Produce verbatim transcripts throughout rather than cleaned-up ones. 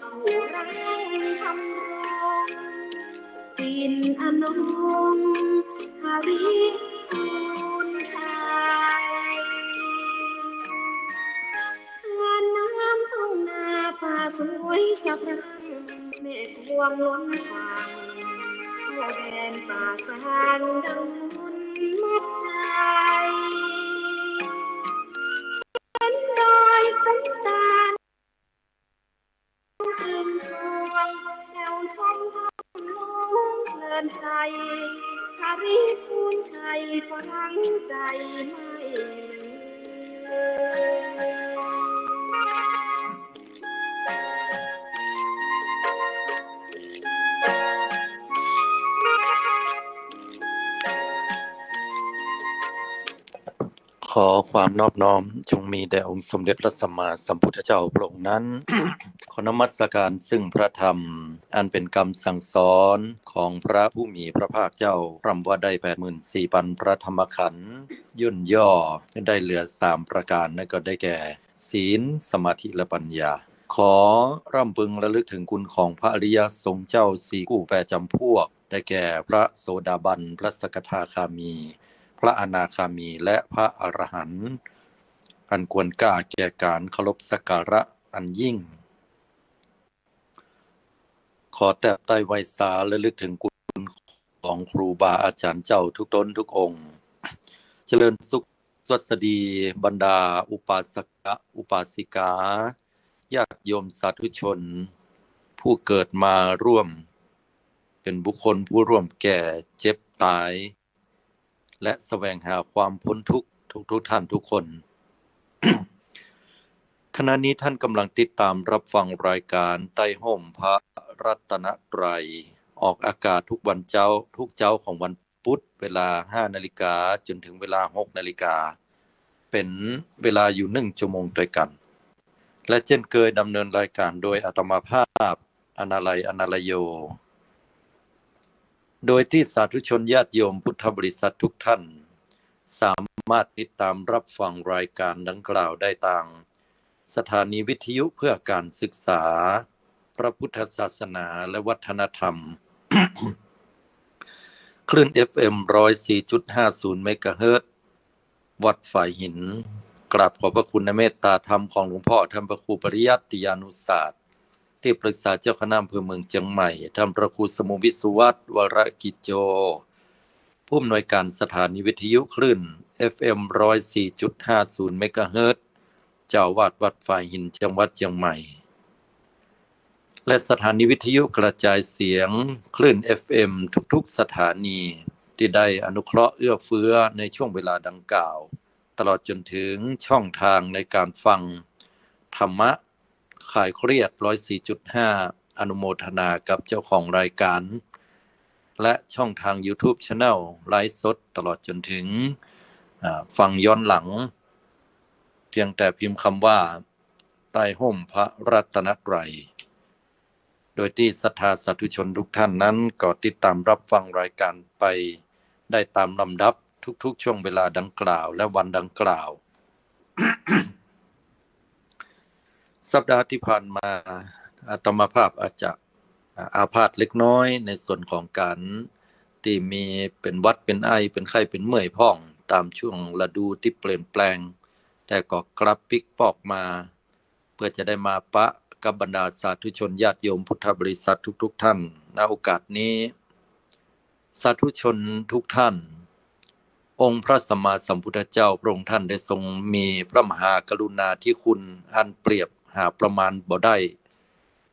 ผู้รังธรรมรงค์ ถิ่นอนงค์หริภูณชัย ทานน้ำทุ่งนาป่าสวยสะพรั่ง แม่กวงล้นฝั่ง เข้าแดนป่าซางดังมนต์มัดใจ เห็นดอยขุนตาล ตรึงสรวง แถวชมธรรมหลวงเพลินใจ หริภูณชัยฝังใจไม่ลืม ขอความนอบน้อมจงมีแด่องค์สมเด็จพระสัมมาสัมพุทธเจ้าพระองค์นั้น ขอนมัสการซึ่งพระธรรม อันเป็นกำสั่งสอนของพระผู้มีพระภาคเจ้า พร่ำว่าได้แปดหมื่นสี่พันพระธรรมขันธ์ ย่นย่อได้เหลือสามประการ นั่นก็ได้แก่ ศีล สมาธิ และปัญญา ขอรำพึงระลึกถึงคุณของพระอริยสงฆ์เจ้าสี่คู่แปดจำพวก ได้แก่ พระโสดาบัน พระสกทาคามี พระอนาคามี และพระอรหันต์ อันควรค่าแก่การเคารพสักการะอันยิ่ง ขอแตบใต้ไหว้สาระลึกถึงคุณของครูบาอาจารย์เจ้าทุกตนทุกองค์ เจริญสุขสวัสดีบรรดาอุปาสกะอุปาสิกา ญาติโยมสาธุชน ผู้เกิดมาร่วม เป็นบุคคลผู้ร่วมแก่เจ็บตาย และแสวงหาความพ้นทุกข์ทุกๆท่านทุกคน ขณะนี้ท่านกำลังติดตามรับฟังรายการใต้ฮ่มพระรัตนตรัย ออกอากาศทุกวันเจ๊า ทุกเจ๊าของวันพุธ เวลาห้านาฬิกาจนถึงเวลาหกนาฬิกา เป็นเวลาอยู่หนึ่งชั่วโมงด้วยกัน และเช่นเคยดำเนินรายการโดยอาตมาภาพ อนาลัย อนาลโย โดยที่สาธุชนญาติโยมพุทธบริษัททุกท่าน สามารถติดตามรับฟังรายการดังกล่าวได้ตางสถานีวิทยุเพื่อการศึกษาพระพุทธศาสนาและวัฒนธรรม คลื่น เอฟเอ็ม ร้อยสี่จุดห้าศูนย์เมกะเฮิรตซ์ วัดฝายหิน กราบขอบพระคุณในเมตตาธรรมของหลวงพ่อท่านพระครูปริยัติยานุศาสตร์ ที่ปรึกษาเจ้าคณะอำเภอเมืองเจียงใหม่ ท่านพระครูสมุห์วิศวัตร วรกิจโจ ผู้อำนวยการสถานีวิทยุคลื่น เอฟเอ็ม ร้อยสี่จุดห้าศูนย์เมกะเฮิรตซ์ เจ้าอาวาสวัดฝายหิน จังหวัดเจียงใหม่ และสถานีวิทยุกระจายเสียงคลื่น เอฟเอ็ม ทุกๆสถานี ที่ได้อนุเคราะห์เอื้อเฟื้อในช่วงเวลาดังกล่าว ตลอดจนถึงช่องทางในการฟังธรรมะคลายเครียด ร้อยสี่จุดห้า อนุโมทนากับเจ้าของรายการ และช่องทางยูทูบแชนแนล ไลฟ์สด ตลอดจนถึง อ่า ฟังย้อนหลัง เพียงแต่พิมพ์คำว่า ใต้ฮ่มพระรัตนตรัย โดยที่ศรัทธาสาธุชนทุกท่านนั้นก็ติดตามรับฟังรายการไปได้ตามลำดับทุกๆช่วงเวลาดังกล่าวและวันดังกล่าว สัปดาห์ที่ผ่านมาอาตมาภาพอาจจะ อ่า อาพาธเล็กน้อยในส่วนของการที่มีเป็นหวัดเป็นไอเป็นไข้เป็นเมื่อยพ่องตามช่วงฤดูที่เปลี่ยนแปลง แต่ก็กลับปิ๊กปอกมา เพื่อจะได้มาปะกับบรรดาสาธุชนญาติโยมพุทธบริษัททุกๆท่าน ณ โอกาสนี้ สาธุชนทุกท่าน องค์พระสัมมาสัมพุทธเจ้าพระองค์ท่านได้ทรงมีพระมหากรุณาธิคุณอันเปรียบหาประมาณบ่ได้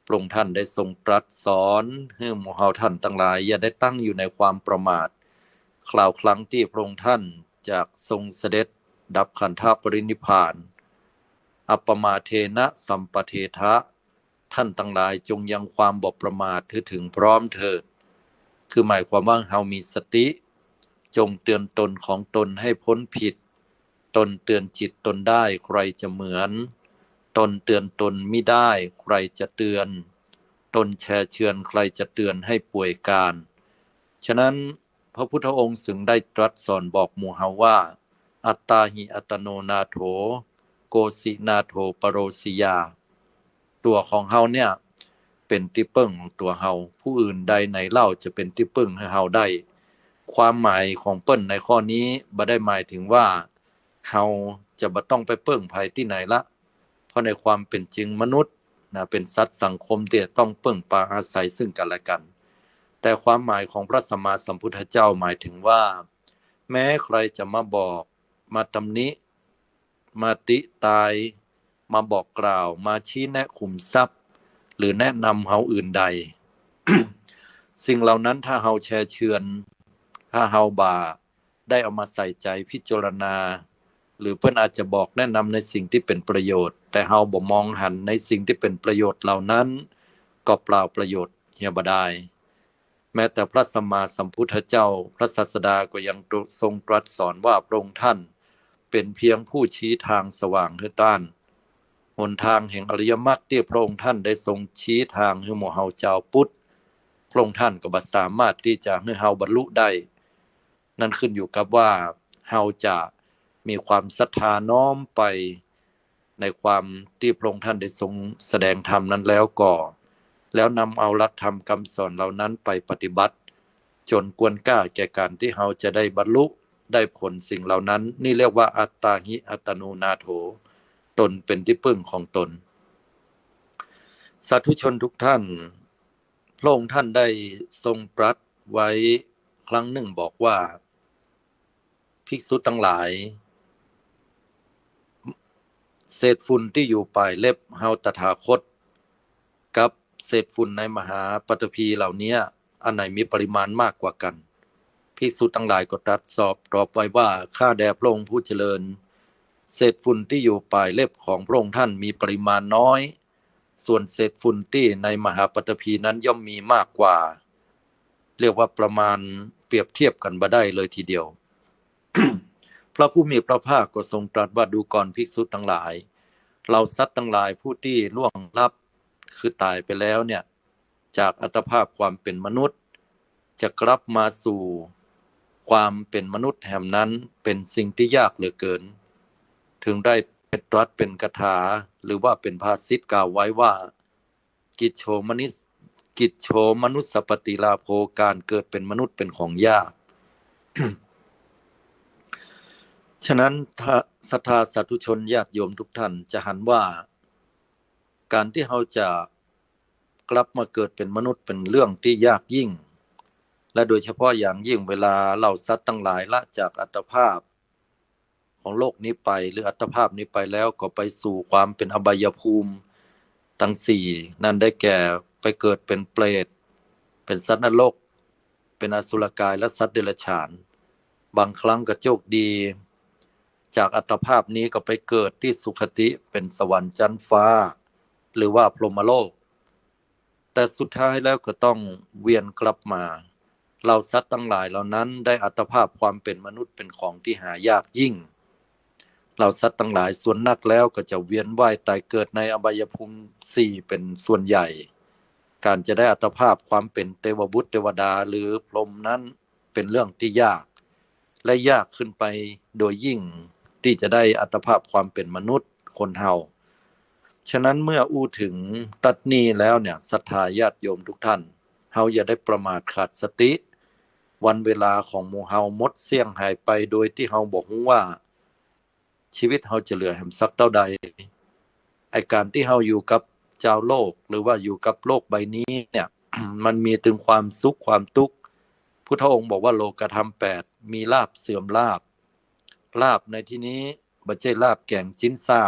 พระองค์ท่านได้ทรงตรัสสอนหื้อหมู่เฮาท่านตังหลายอย่าได้ตั้งอยู่ในความประมาท คราวครั้งที่พระองค์ท่านจะทรงเสด็จดับขันธปรินิพพาน อัปปมาเทนะสัมปะเททะ ท่านตังหลายจงยังความบ่ประมาทหื้อถึงพร้อมเถิด คือหมายความว่าเฮามีสติ จงเตือนตนของตนให้พ้นผิด ตนเตือนจิตตนได้ใครจะเหมือน ตนเตือนตนมิได้ใครจะเตือน ตนแชเชือนใครจะเตือนให้ป่วยกาล ฉะนั้นพระพุทธองค์จึงได้ตรัสสอนบอกหมู่เฮาว่า อัตตาหิอัตตโนนาโถ โกสินาโถปโรสิยา ตัวของเฮาเนี่ย เป็นตี้เปิ้งของตั๋วเฮา ผู้อื่นใดไหนเล่าจะเป็นตี้เปิ้งหื้อเฮาได้ ความหมายของเปิ้นในข้อนี้บ่ได้หมายถึงว่าเฮาจะบ่ต้องไปเปิ้งใผตี้ไหนละ เพราะในความเป๋นจริงมนุษย์นะ เป๋นสัตว์สังคมตี้จะต้องเปิ้งปาอาศัยซึ่งกั๋นและกั๋น แต่ความหมายของพระสัมมาสัมพุทธเจ้าหมายถึงว่า แม้ใครจะมาบอก มาตำหนิ มาติตาย มาบอกกล่าว มาชี้แนะขุมทรัพย์ หรือแนะนำเฮาอื่นใด สิ่งเหล่านั้นถ้าเฮาแชเชือน ถ้าเฮาบ่ได้เอามาใส่ใจ๋พิจารณา หรือเปิ้นอาจจะบอกแนะนำในสิ่งตี้เป๋นประโยชน์ แต่เฮาบ่มองหันในสิ่งตี้เป๋นประโยชน์เหล่านั้น ก็เปล่าประโยชน์เหียบ่ดาย แม้แต่พระสัมมาสัมพุทธเจ้า พระศาสดาก็ยังทรงตรัสสอนว่าพระองค์ท่านเป๋นเพียงผู้ชี้ทางสว่างหื้อต้าน หนทางแห่งอริยมรรคตี้พระองค์ท่านได้ทรงชี้ทางหื้อหมู่เฮาจาวพุทธ พระองค์ท่านก็บ่สามารถตี้จะหื้อเฮาบรรลุได้ นั่นขึ้นอยู่กับว่าเฮาจะมีความศรัทธาน้อมไปในความตี้พระองค์ท่านได้ทรงแสดงธรรมนั้นแล้วก็ แล้วนำเอาหลักธรรมกำสอนเหล่านั้นไปปฏิบัติ จ๋นควรกล้าแก่ก๋านตี้เฮาจะได้บรรลุได้ผลสิ่งเหล่านั้น นี่เรียกว่าอัตตาหิอัตโนนาโถ ตนเป๋นตี้เปิ้งของตน สาธุชนทุกท่าน พระองค์ท่านได้ทรงตรัสไว้ครั้งหนึ่งบอกว่า ภิกษุตังหลาย เศษฝุ่นตี้อยู่ป่ายเล็บเฮาตถาคต กับเศษฝุ่นในมหาปัตตภีเหล่านี้ อันไหนมีปริมาณมากกว่ากั๋น ภิกษุตังหลายก็ตรัสตอบไว้ว่า ข้าแด่พระองค์ผู้เจริญ เศษฝุ่นตี้อยู่ป่ายเล็บของพระองค์ท่านมีปริมาณน้อย ส่วนเศษฝุ่นตี้ในมหาปัตตภีนั้นย่อมมีมากกว่า เรียกว่าประมาณเปรียบเทียบกั๋นบ่ได้เลยทีเดียว พระผู้มีพระภาคก็ทรงตรัสว่า ดูก่อนภิกษุตังหลาย เหล่าสัตว์ตังหลายผู้ตี้ล่วงลับ คือต๋ายไปแล้วเนี่ย จากอัตภาพความเป๋นมนุษย์ จะกลับมาสู่ความเป๋นมนุษย์แหมนั้นเป๋นสิ่งตี้ยากเหลือเกิน ถึงได้ตรัสเป๋นคาถา หรือว่าเป๋นภาษิตกล่าวไว้ว่า กิจโฉมนิส กิจโฉมนุสสปฏิลาโภ ก๋านเกิดเป๋นมนุษย์เป๋นของยาก ฉะนั้นถ้าศรัทธาสาธุชนญาติโยมทุกท่านจะหันว่า ก๋านตี้เฮาจะกลับมาเกิดเป๋นมนุษย์เป๋นเรื่องตี้ยากยิ่ง และโดยเฉพาะอย่างยิ่งเวลาเหล่าสัตว์ตังหลายละจากอัตภาพของโลกนี้ไป หรืออัตภาพนี้ไปแล้วก็ไปสู่ความเป๋นอบายภูมิตังสี่ นั่นได้แก่ไปเกิดเป๋นเปรต เป๋นสัตว์นรก เป๋นอสุรกายและสัตว์เดรัจฉาน บางครั้งก็โชคดี จากอัตภาพนี้ก็ไปเกิดตี้สุคติเป๋นสวรรค์จั๊นฟ้า หรือว่าพรหมโลก แต่สุดท้ายแล้วก็ต้องเวียนกลับมา เหล่าสัตว์ตังหลายเหล่านั้นได้อัตภาพความเป๋นมนุษย์เป๋นของตี้หายากยิ่ง เหล่าสัตว์ตังหลายส่วนนักแล้วก็จะเวียนว่ายต๋ายเกิดในอบายภูมิสี่เป๋นส่วนใหญ่ ก๋านจะได้อัตภาพความเป๋นเตวบุตรเตวดาหรือพรหมนั้นเป๋นเรื่องตี้ยาก และยากขึ้นไปโดยยิ่งตี้จะได้อัตภาพความเป๋นมนุษย์คนเฮา ฉะนั้นเมื่ออู้เถิงตรัสนี้แล้วเนี่ย ศรัทธาญาติโยมทุกท่าน เฮาอย่าได้ประมาทขาดสติ วันเวลาของหมู่เฮาหมดเสี้ยงหายไปโดยตี้เฮาบ่ฮู้ว่า ชีวิตเฮาจะเหลือแหมสักเต้าใด ไอ้ก๋านตี้เฮาอยู่กับจาวโลก หรือว่าอยู่กับโลกใบนี้เนี่ย มันมีตึงความสุขความตุ๊กข์ พุทธองค์บอกว่าโลกธรรมแปด มีลาภเสื่อมลาภ ลาภในที่นี้บ่ใจ้ลาภแก๋งจิ๊นซ่า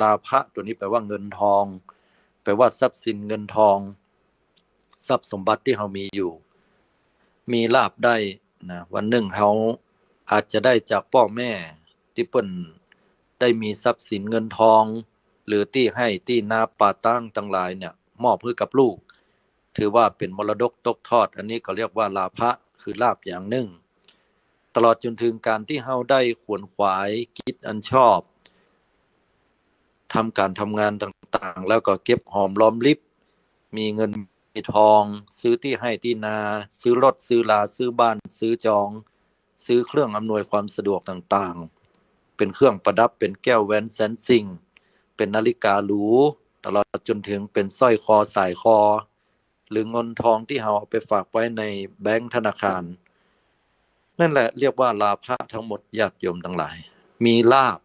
ลาภะตั๋วนี้แปลว่าเงินทอง แปลว่าทรัพย์สินเงินทอง ทรัพย์สมบัติตี้เฮามีอยู่ มีลาภได้นะ วันนึ่งเฮาอาจจะได้จากป้อแม่ตี้เปิ้นได้มีทรัพย์สินเงินทอง หรือตี้ไฮ่ตี้นาป่าตางตังหลายเนี่ย มอบหื้อกับลูก ถือว่าเป๋นมรดกตกทอด อันนี้ก็เรียกว่าลาภะ คือลาภอย่างนึ่ง ตลอดจ๋นเถิงก๋านตี้เฮาได้ขวนขวายกิจอันชอบ ทำก๋านทำงานต่างๆ แล้วก็เก็บหอมรอมริบ มีเงินมีทอง ซื้อตี้ไฮ่ตี้นา ซื้อรถซื้อรา ซื้อบ้าน ซื้อจอง ซื้อเครื่องอำนวยความสะดวกต่างๆ เป๋นเครื่องประดับ เป๋นแก้วแหวนแสนสิ่ง เป๋นนาฬิกาหรู ตลอดจ๋นเถิงเป๋นสร้อยคอสายคอ หรือเงินทองตี้เฮาเอาไปฝากไว้ในแบงก์ธนาคาร นั่นแหละเรียกว่าลาภะทั้งหมด ญาติโยมตังหลาย มีลาภ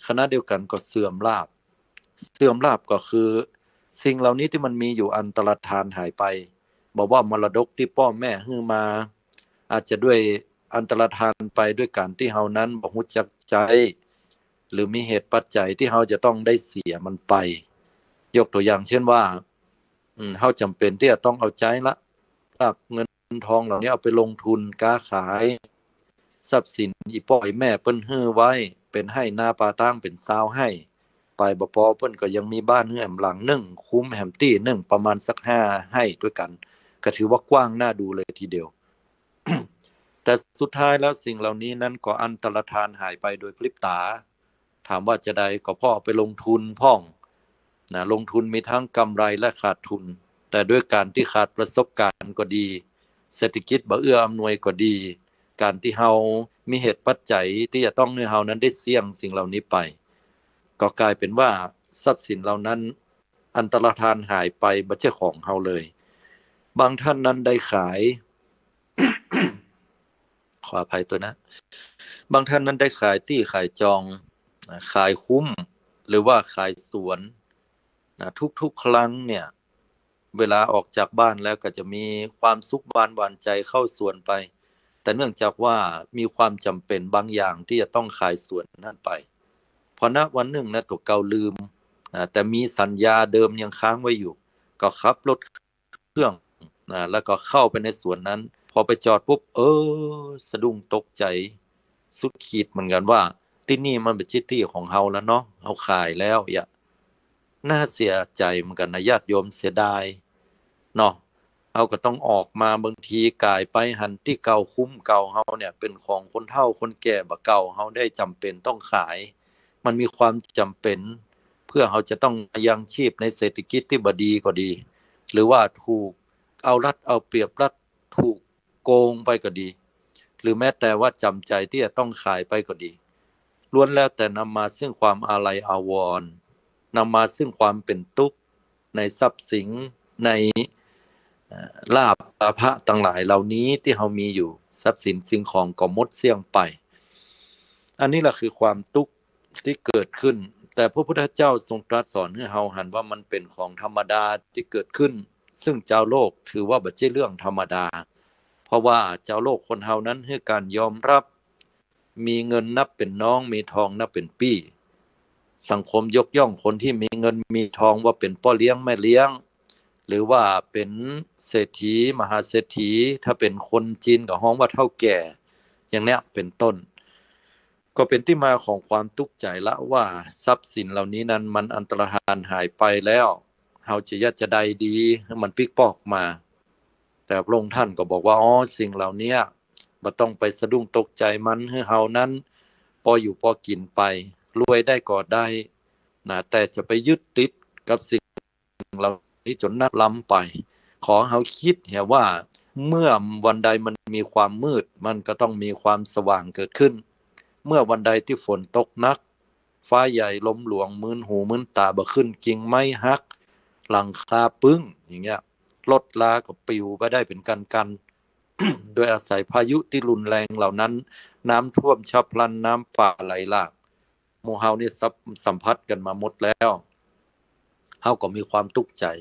ขณะเดียวกั๋นก็เสื่อมลาภ เสื่อมลาภก็คือสิ่งเหล่านี้ตี้มันมีอยู่อันตรธานหายไป บ่ว่ามรดกตี้ป้อแม่หื้อมา อาจจะด้วยอันตรธานไปด้วยก๋านตี้เฮานั้นบ่ฮู้จักใจ๊ หรือมีเหตุปัจจัยตี้เฮาจะต้องได้เสียมันไป ยกตั๋วอย่างเช่นว่า อืม เฮาจ๋ำเป๋นตี้จะต้องเอาใจ๊ละ ลาภเงินทองเหล่านี้เอาไปลงทุนก๊าขาย ทรัพย์สินอี่ป้ออี่แม่เปิ้นหื้อไว้ เป๋นไฮ่นาปาตั้งเป๋นซาวไฮ่ ไปบ่ปอเปิ้นก็ยังมีบ้านหื้อแหมหลังนึ่ง คุ้มแหมตี้นึ่ง ประมาณสักห้าไฮ่ด้วยกั๋น ก็ถือว่ากว้างน่าดูเลยทีเดียว แต่สุดท้ายแล้วสิ่งเหล่านี้นั้นก็อันตรธานหายไปโดยพริบต๋า ถามว่าจาใด ก็เพราะเอาไปลงทุนพ่องนะ ลงทุนมีทั้งกำไรและขาดทุน แต่ด้วยก๋านตี้ขาดประสบก๋ารณ์ก็ดี เศรษฐกิจบ่เอื้ออำนวยก็ดี ก๋านตี้เฮามีเหตุปัจจัยตี้จะต้องหื้อเฮานั้นได้เสี่ยงสิ่งเหล่านี้ไป ก็กลายเป๋นว่าทรัพย์สินเหล่านั้นอันตรธานหายไป บ่ใจ้ของเฮาเลย บางท่านนั้นได้ขาย ขออภัยตั๋วนะ บางท่านนั้นได้ขายตี้ขายจองนะ ขายคุ้ม หรือว่าขายสวนนะ ทุกๆ ครั้งเนี่ย เวลาออกจากบ้านแล้วก็จะมีความสุขบานหวานใจ๋เข้าสวนไป แต่เนื่องจากว่ามีความจ๋ำเป๋นบางอย่างตี้จะต้องขายสวนนั้นไป พอณวันนึ่งนะ ตั๋วเก่าลืมนะ แต่มีสัญญาเดิมยังค้างไว้อยู่ ก็ขับรถเครื่องนะ แล้วก็เข้าไปในสวนนั้น พอไปจอดปุ๊บ เออ สะดุ้งตกใจ๋สุดขีดเหมือนกั๋นว่า ตี้นี่มันบ่ใจ้ตี้ของเฮาแล้วเนาะ เฮาขายแล้ว เยียะ น่าเสียใจ๋เหมือนกั๋นนะ ญาติโยม เสียดายเนาะ เฮาก็ต้องออกมา บางทีก๋ายไปหันตี้เก่า คุ้มเก่าเฮาเนี่ย เป๋นของคนเฒ่าคนแก่บ่าเก่า เฮาได้จ๋ำเป๋นต้องขาย มันมีความจ๋ำเป๋น เพื่อเฮาจะต้องยังชีพในเศรษฐกิจตี้บ่ดีก็ดี หรือว่าถูกเอารัดเอาเปรียบรัฐ ถูกโกงไปก็ดี หรือแม้แต่ว่าจ๋ำใจ๋ตี้จะต้องขายไปก็ดี ล้วนแล้วแต่นำมาซึ่งความอาลัยอาวรณ์ นำมาซึ่งความเป๋นตุ๊กข์ในทรัพย์สิน ใน เอ่อ ลาภะตังหลายเหล่านี้ตี้เฮามีอยู่ ทรัพย์สินสิ่งของก็หมดเสี้ยงไป อันนี้แหละคือความตุ๊กข์ตี้เกิดขึ้น แต่พระพุทธเจ้าทรงตรัสสอนหื้อเฮาหันว่ามันเป๋นของธรรมดาตี้เกิดขึ้น ซึ่งจาวโลกถือว่าบ่ใจ้เรื่องธรรมดา เพราะว่าจาวโลกคนเฮานั้นหื้อก๋านยอมรับ มีเงินนับเป๋นน้อง มีทองนับเป๋นปี้ สังคมยกย่องคนตี้มีเงินมีทองว่าเป๋นป้อเลี้ยงแม่เลี้ยง หรือว่าเป๋นเศรษฐีมหาเศรษฐี ถ้าเป๋นคนจีนก็ฮ้องว่าเฒ่าแก่ อย่างเนี้ยเป๋นต้น ก็เป๋นตี้มาของความตุ๊กข์ใจ๋ละว่าทรัพย์สินเหล่านี้นั้นมันอันตรธานหายไปแล้ว เฮาจะเยียะจาใดดีหื้อมันปิ๊กปอกมา แต่พระองค์ท่านก็บอกว่า อ๋อ สิ่งเหล่าเนี้ยบ่ต้องไปสะดุ้งตกใจ๋มัน หื้อเฮานั้นปออยู่ปอกิ๋นไป รวยได้ก็ได้นะ แต่จะไปยึดติดกับสิ่งเหล่านี้จ๋นนักล้ำไป ขอเฮาคิดเหียว่า เมื่อวันใดมันมีความมืด มันก็ต้องมีความสว่างเกิดขึ้น เมื่อวันใดตี้ฝนตกหนัก ฟ้าใหญ่ลมหลวง มึนหูมึนต๋าบ่ขึ้น กิ่งไม้หัก หลังคาปึ้ง อย่างเงี้ย รถราก็ปลิวไปได้เป๋นกั๋นๆ โดยอาศัยพายุตี้รุนแรงเหล่านั้น น้ำท่วมฉับพลัน น้ำป่าไหลหลาก หมู่เฮานี่สัม- สัมผัสกั๋นมาหมดแล้ว เฮาก็มีความตุ๊กข์ใจ๋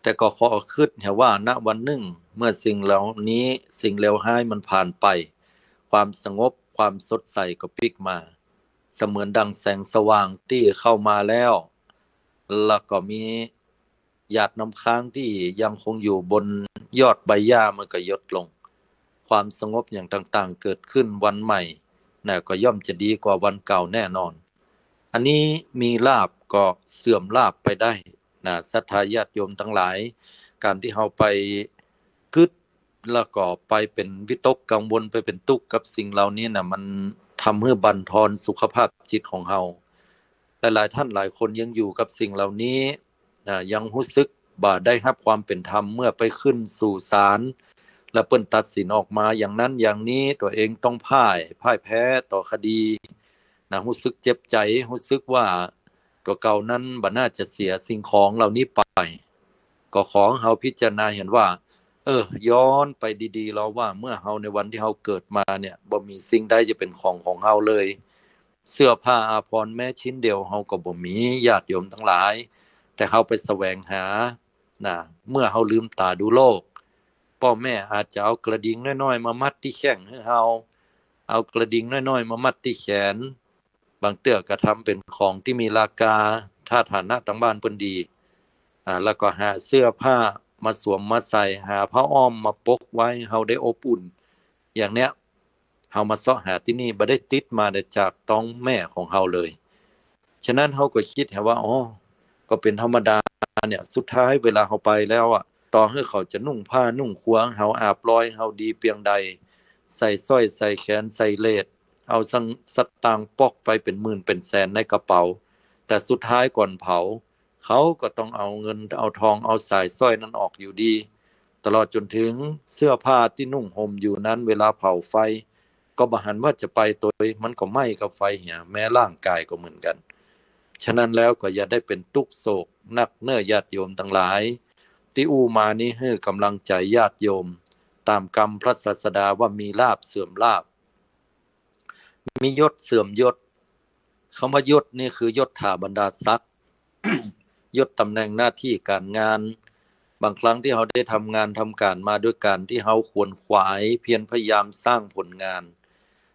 แต่ก็ขอเอากึ๊ดเหียว่า ณ วันนึ่ง เมื่อสิ่งเหล่านี้ สิ่งเลวฮ้ายมันผ่านไป ความสงบ ความสดใสก็ปิ๊กมา เสมือนดังแสงสว่างตี้เข้ามาแล้ว แล้วก็มี หยาดน้ำค้างตี้ยังคงอยู่บนยอดใบหญ้ามันก็หยดลง ความสงบอย่างต่างๆ เกิดขึ้นวันใหม่นะ ก็ย่อมจะดีกว่าวันเก่าแน่นอน อันนี้มีลาภก็เสื่อมลาภไปได้นะ ศรัทธาญาติโยมตังหลาย ก๋านตี้เฮาไปกึ๊ด แล้วก็ไปเป๋นวิตกกังวล ไปเป๋นตุ๊กข์กับสิ่งเหล่านี้นะ มันทำหื้อบั่นทอนสุขภาพจิตของเฮา หลายๆ ท่านหลายคนยังอยู่กับสิ่งเหล่านี้นะ ยังฮู้สึกบ่ได้ฮับความเป๋นธรรม เมื่อไปขึ้นสู่ศาล แล้วเปิ้นตัดสินออกมาอย่างนั้นอย่างนี้ ตั๋วเองต้องพ่าย พ่ายแพ้ต่อคดีนะ ฮู้สึกเจ็บใจ๋ ฮู้สึกว่าตั๋วเก่านั้นบ่น่าจะเสียสิ่งของเหล่านี้ไป ก็ขอเฮาพิจารณาหันว่า เออ ย้อนไปดีๆ ลอว่าเมื่อเฮาในวันตี้เฮาเกิดมาเนี่ย บ่มีสิ่งใดจะเป๋นของของเฮาเลย เสื้อผ้าอาภรณ์แม้ชิ้นเดียวเฮาก็บ่มี ญาติโยมตังหลาย แต่เฮาไปแสวงหา นะ เมื่อเฮาลืมต๋าดูโลก ป้อแม่อาจจะเอากระดิ่งน้อยๆ มามัดตี้แข้งหื้อเฮา เอากระดิ่งน้อยๆ มามัดตี้แขน บางเตื้อก็ทำเป๋นของตี้มีราคา ถ้าฐานะตังบ้านเปิ้นดี อ่า แล้วก็หาเสื้อผ้ามาสวมมาใส่ หาผ้าอ้อมมาปกไว้ เฮาได้อบอุ่น อย่างเนี้ย เฮามาเซาะหาตี้นี่ บ่ได้ติดมาแต่จากต๊องแม่ของเฮาเลย ฉะนั้นเฮาก็กึ๊ดหันว่า อ๋อ ก็เป๋นธรรมดาเนี่ย สุดท้ายเวลาเฮาไปแล้วอะ ต่อหื้อเขาจะนุ่งผ้านุ่งควง เฮาอาบลอย เฮาดีเปียงใด ใส่สร้อย ใส่แขน ใส่เลส เอาสัง สตางค์ปอกไปเป๋นหมื่นเป๋นแสนในกระเป๋า แต่สุดท้ายก่อนเผา เขาก็ต้องเอาเงิน เอาทอง เอาสายสร้อยนั้นออกอยู่ดี ตลอดจ๋นเถิงเสื้อผ้าตี้นุ่งห่มอยู่นั้น เวลาเผาไฟ ก็บ่หันว่าจะไปตวย มันก็ไหม้กับไฟเหีย แม้ร่างกายก็เหมือนกั๋น ฉะนั้นแล้วก็อย่าได้เป๋นตุ๊กข์โศกนักเน่อญาติโยมตังหลาย ตี้อู้มานี้หื้อก๋ำลังใจ๋ญาติโยม ต๋ามกำพระศาสดาว่ามีลาภเสื่อมลาภ มียศเสื่อมยศ กำว่ายศนี่คือยศถาบรรดาศักดิ์ ยศต๋ำแหน่งหน้าตี้ก๋านงาน บางครั้งตี้เฮาได้ทำงานทำก๋านมาด้วยก๋านตี้เฮาขวนขวายเพียรพยายามสร้างผลงาน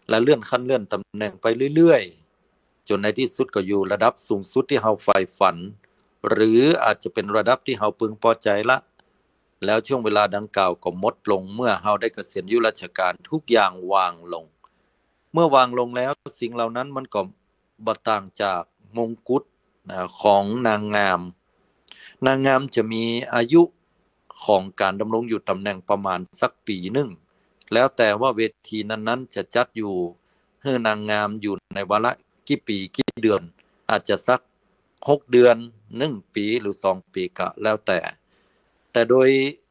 และเลื่อนขั้นเลื่อนต๋ำแหน่งไปเรื่อยๆ จ๋นในตี้สุดก็อยู่ระดับสูงสุดตี้เฮาใฝ่ฝัน หรืออาจจะเป๋นระดับตี้เฮาพึงปอใจ๋ละ แล้วช่วงเวลาดังกล่าวก็หมดลง เมื่อเฮาได้เกษียณอายุราชการ ทุกอย่างวางลง เมื่อวางลงแล้วสิ่งเหล่านั้นมันก็บ่ต่างจากมงกุฎ นะ ของนางงาม นางงามจะมีอายุของก๋านดำรงอยู่ต๋ำแหน่งประมาณสักปี๋นึ่ง แล้วแต่ว่าเวทีนั้นๆ จะจัดอยู่หื้อนางงามอยู่ในวาระกี่ปี๋กี่เดือน อาจจะสักหกเดือน นึ่งปี๋ หรือสองปี๋ก็แล้วแต่ แต่โดย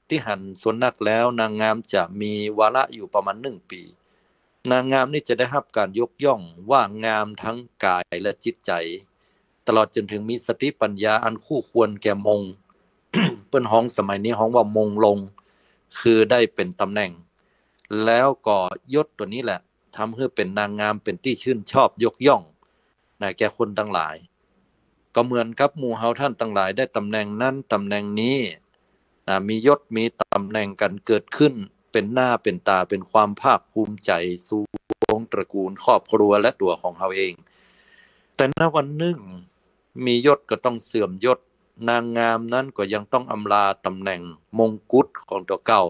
ตี้หันส่วนนักแล้วนางงามจะมีวาระอยู่ประมาณนึ่งปี๋ นางงามนี่จะได้ฮับก๋านยกย่องว่างามทั้งกายและจิตใจ๋ ตลอดจ๋นเถิงมีสติปัญญาอันคู่ควรแก่มง เปิ้นฮ้องสมัยนี้ฮ้องว่ามงลง คือได้เป๋นต๋ำแหน่ง แล้วก็ยศตั๋วนี้แหละ ทำหื้อเป๋นนางงามเป๋นตี้ชื่นชอบยกย่อง นะ แก่คนตังหลาย ก็เหมือนกับหมู่เฮาต้านตังหลายได้ต๋ำแหน่งนั้นต๋ำแหน่งนี้ นะ มียศมีต๋ำแหน่งกั๋นเกิดขึ้น เป๋นหน้าเป๋นต๋า เป๋นความภาคภูมิใจ๋สู่วงศ์ตระกูลครอบครัวและตั๋วของเฮาเอง แต่ณวันนึ่งมียศก็ต้องเสื่อมยศ นางงามนั้นก็ยังต้องอำลาต๋ำแหน่งมงกุฎของตั๋วเก่า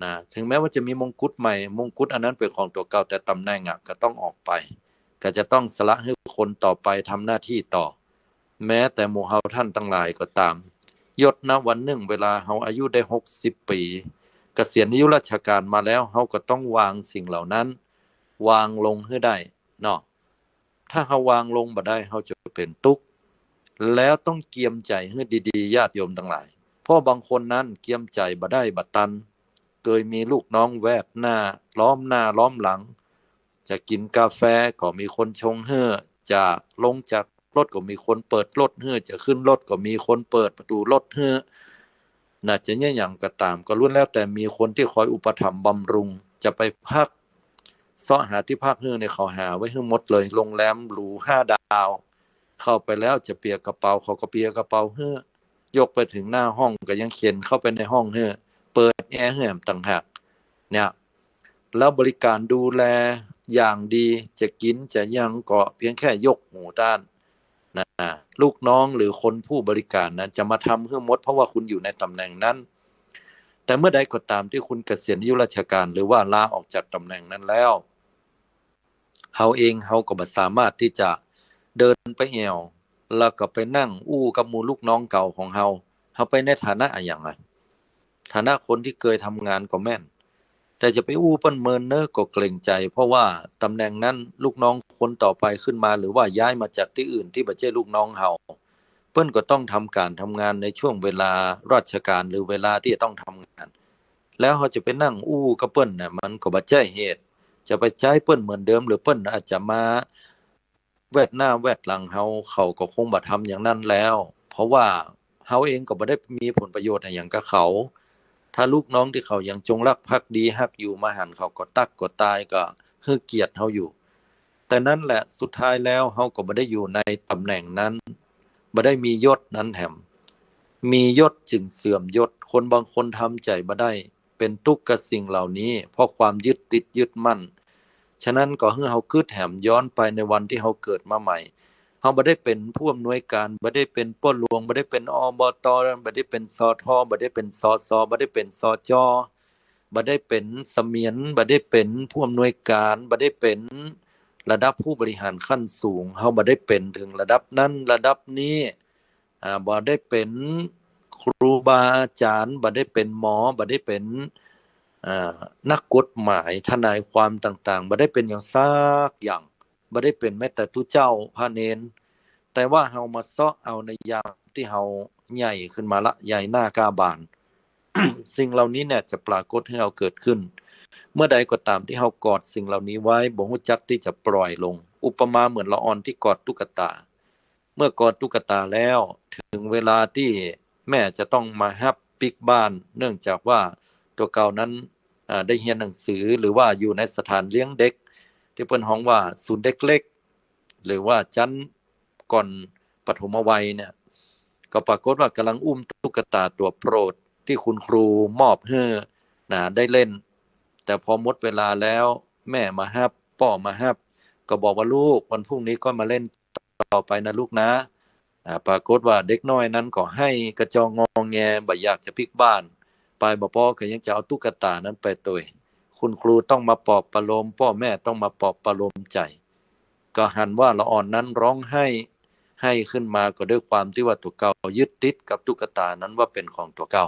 นะ ถึงแม้ว่าจะมีมงกุฎใหม่ มงกุฎอันนั้นเป๋นของตั๋วเก่า แต่ต๋ำแหน่งอะก็ต้องออกไป ก็จะต้องสละหื้อคนต่อไปทำหน้าตี้ต่อ แม้แต่หมู่เฮาต้านตังหลายก็ต๋าม ยศณวันนึ่งเวลาเฮาอายุได้หกสิบปี๋ เกษียณอายุราชการมาแล้ว เฮาก็ต้องวางสิ่งเหล่านั้น วางลงหื้อได้เนาะ ถ้าเฮาวางลงบ่ได้ เฮาจะเป๋นตุ๊กข์ แล้วต้องเกียมใจ๋หื้อดีๆ ญาติโยมตังหลาย เพราะบางคนนั้นเกียมใจ๋บ่ได้บ่ตัน เกยมีลูกน้องแวดหน้า ล้อมหน้าล้อมหลัง จะกิ๋นกาแฟก็มีคนชงหื้อ จะลงจากรถก็มีคนเปิดรถหื้อ จะขึ้นรถก็มีคนเปิดประตู๋รถหื้อ นะ จะเยียะหยังก็ต๋าม ก็ล้วนแล้วแต่มีคนตี้คอยอุปถัมภ์บำรุง จะไปพัก เซาะหาตี้พักหื้อเนี่ย เขาหาไว้หื้อหมดเลย โรงแรมหรูห้าดาว เข้าไปแล้วจะเปียกระเป๋า เขาก็เปียกระเป๋าหื้อ ยกไปเถิงหน้าห้องก็ยังเข็นเข้าไปในห้องหื้อ เปิดแอร์หื้อต่างหาก เนี่ย แล้วบริการดูแลอย่างดี จะกิ๋นจะหยังก็เพียงแค่ยกหูต้าน นะ ลูกน้องหรือคนผู้บริการนั้นจะมาทำหื้อหมด เพราะว่าคุณอยู่ในต๋ำแหน่งนั้น แต่เมื่อใดก็ต๋ามตี้คุณเกษียณอายุราชการ หรือว่าลาออกจากต๋ำแหน่งนั้นแล้ว เฮาเองเฮาก็บ่สามารถตี้จะเดินไปแอ่ว แล้วก็ไปนั่งอู้กับหมู่ลูกน้องเก่าของเฮา เฮาไปในฐานะอะหยังอะ ฐานะคนตี้เกยทำงานก็แม่น แต่จะไปอู้เปิ้นเมินเน้อก็เกรงใจ๋ เพราะว่าต๋ำแหน่งนั้นลูกน้องคนต่อไปขึ้นมา หรือว่าย้ายมาจากตี้อื่นตี้บ่ใจ้ลูกน้องเฮา เปิ้นก็ต้องทำก๋านทำงานในช่วงเวลาราชการ หรือเวลาตี้จะต้องทำงาน แล้วเฮาจะไปนั่งอู้กับเปิ้นน่ะ มันก็บ่ใจ้เหตุ จะไปใจ๊เปิ้นเหมือนเดิม หรือเปิ้นอาจจะมาแวดหน้าแวดหลังเฮา เขาก็คงบ่ทำอย่างนั้นแล้ว เพราะว่า ฮาเองก็บ่ได้มีผลประโยชน์อะหยังกับเขา ถ้าลูกน้องตี้เขายังจงรักภักดีฮักอยู่มาหันเขาก็ตั๊กก็ตายก็หื้อเกียรติเฮาอยู่ แต่นั้นแหละสุดท้ายแล้วเฮาก็บ่ได้อยู่ในต๋ำแหน่งนั้น บ่ได้มียศนั้นแหม มียศจึงเสื่อมยศ คนบางคนทำใจ๋บ่ได้ เป๋นตุ๊กข์กับสิ่งเหล่านี้ เพราะความยึดติดยึดมั่น ฉะนั้นก็หื้อเฮากึ๊ดแหมย้อนไปในวันตี้เฮาเกิดมาใหม่ เฮาบ่ได้เป๋นผู้อำนวยก๋าน บ่ได้เป๋นป้อหลวง บ่ได้เป๋น อบต บ่ได้เป๋น สท บ่ได้เป๋น สส บ่ได้เป๋น สจ บ่ได้เป๋นเสมียน บ่ได้เป๋นผู้อำนวยก๋าน บ่ได้เป๋นระดับผู้บริหารขั้นสูง เฮาบ่ได้เป๋นเถิงระดับนั้นระดับนี้ อ่า บ่ได้เป๋นครูบาอาจ๋ารย์ บ่ได้เป๋นหมอ บ่ได้เป๋น อ่า นักกฎหมาย ทนายความต่างๆ บ่ได้เป๋นหยังสักอย่าง บ่ได้เป๋นแม้แต่ตุ๊เจ้าพระเณร แต่ว่าเฮามาเซาะเอาในยามตี้เฮาใหญ่ขึ้นมาละ ใหญ่หน้ากล้าบาน สิ่งเหล่านี้เนี่ยจะปรากฏหื้อเฮาเกิดขึ้น เมื่อใดก็ต๋ามตี้เฮากอดสิ่งเหล่านี้ไว้ บ่ฮู้จักตี้จะปล่อยลง อุปมาเหมือนละอ่อนตี้กอดตุ๊กตา เมื่อกอดตุ๊กตาแล้ว เถิงเวลาตี้แม่จะต้องมาฮับปิ๊กบ้าน เนื่องจากว่าตั๋วเก่านั้น อ่า ได้เฮียนหนังสือ หรือว่าอยู่ในสถานเลี้ยงเด็ก ตี้เปิ้นฮ้องว่าศูนย์เด็กเล็ก หรือว่าจั๊นก่อนปฐมวัยเนี่ย ก็ปรากฏว่ากำลังอุ้มตุ๊กตาตั๋วโปรดตี้คุณครูมอบหื้อนะ ได้เล่น แต่พอหมดเวลาแล้ว แม่มาฮับ ป้อมาฮับ ก็บอกว่า ลูก วันพรุ่งนี้ก็มาเล่นต่อไปนะลูกนะ อ่า ปรากฏว่าเด็กน้อยนั้นก็ไห้กระจองงอแง บ่อยากจะปิ๊กบ้าน ไปบ่ปอก็ยังจะเอาตุ๊กตานั้นไปตวย คุณครูต้องมาปลอบประโลม ป้อแม่ต้องมาปลอบประโลมใจ๋ ก็หันว่าละอ่อนนั้นร้องไห้ ไห้ขึ้นมาก็ด้วยความตี้ว่าตั๋วเก่ายึดติดกับตุ๊กตานั้นว่าเป๋นของตั๋วเก่า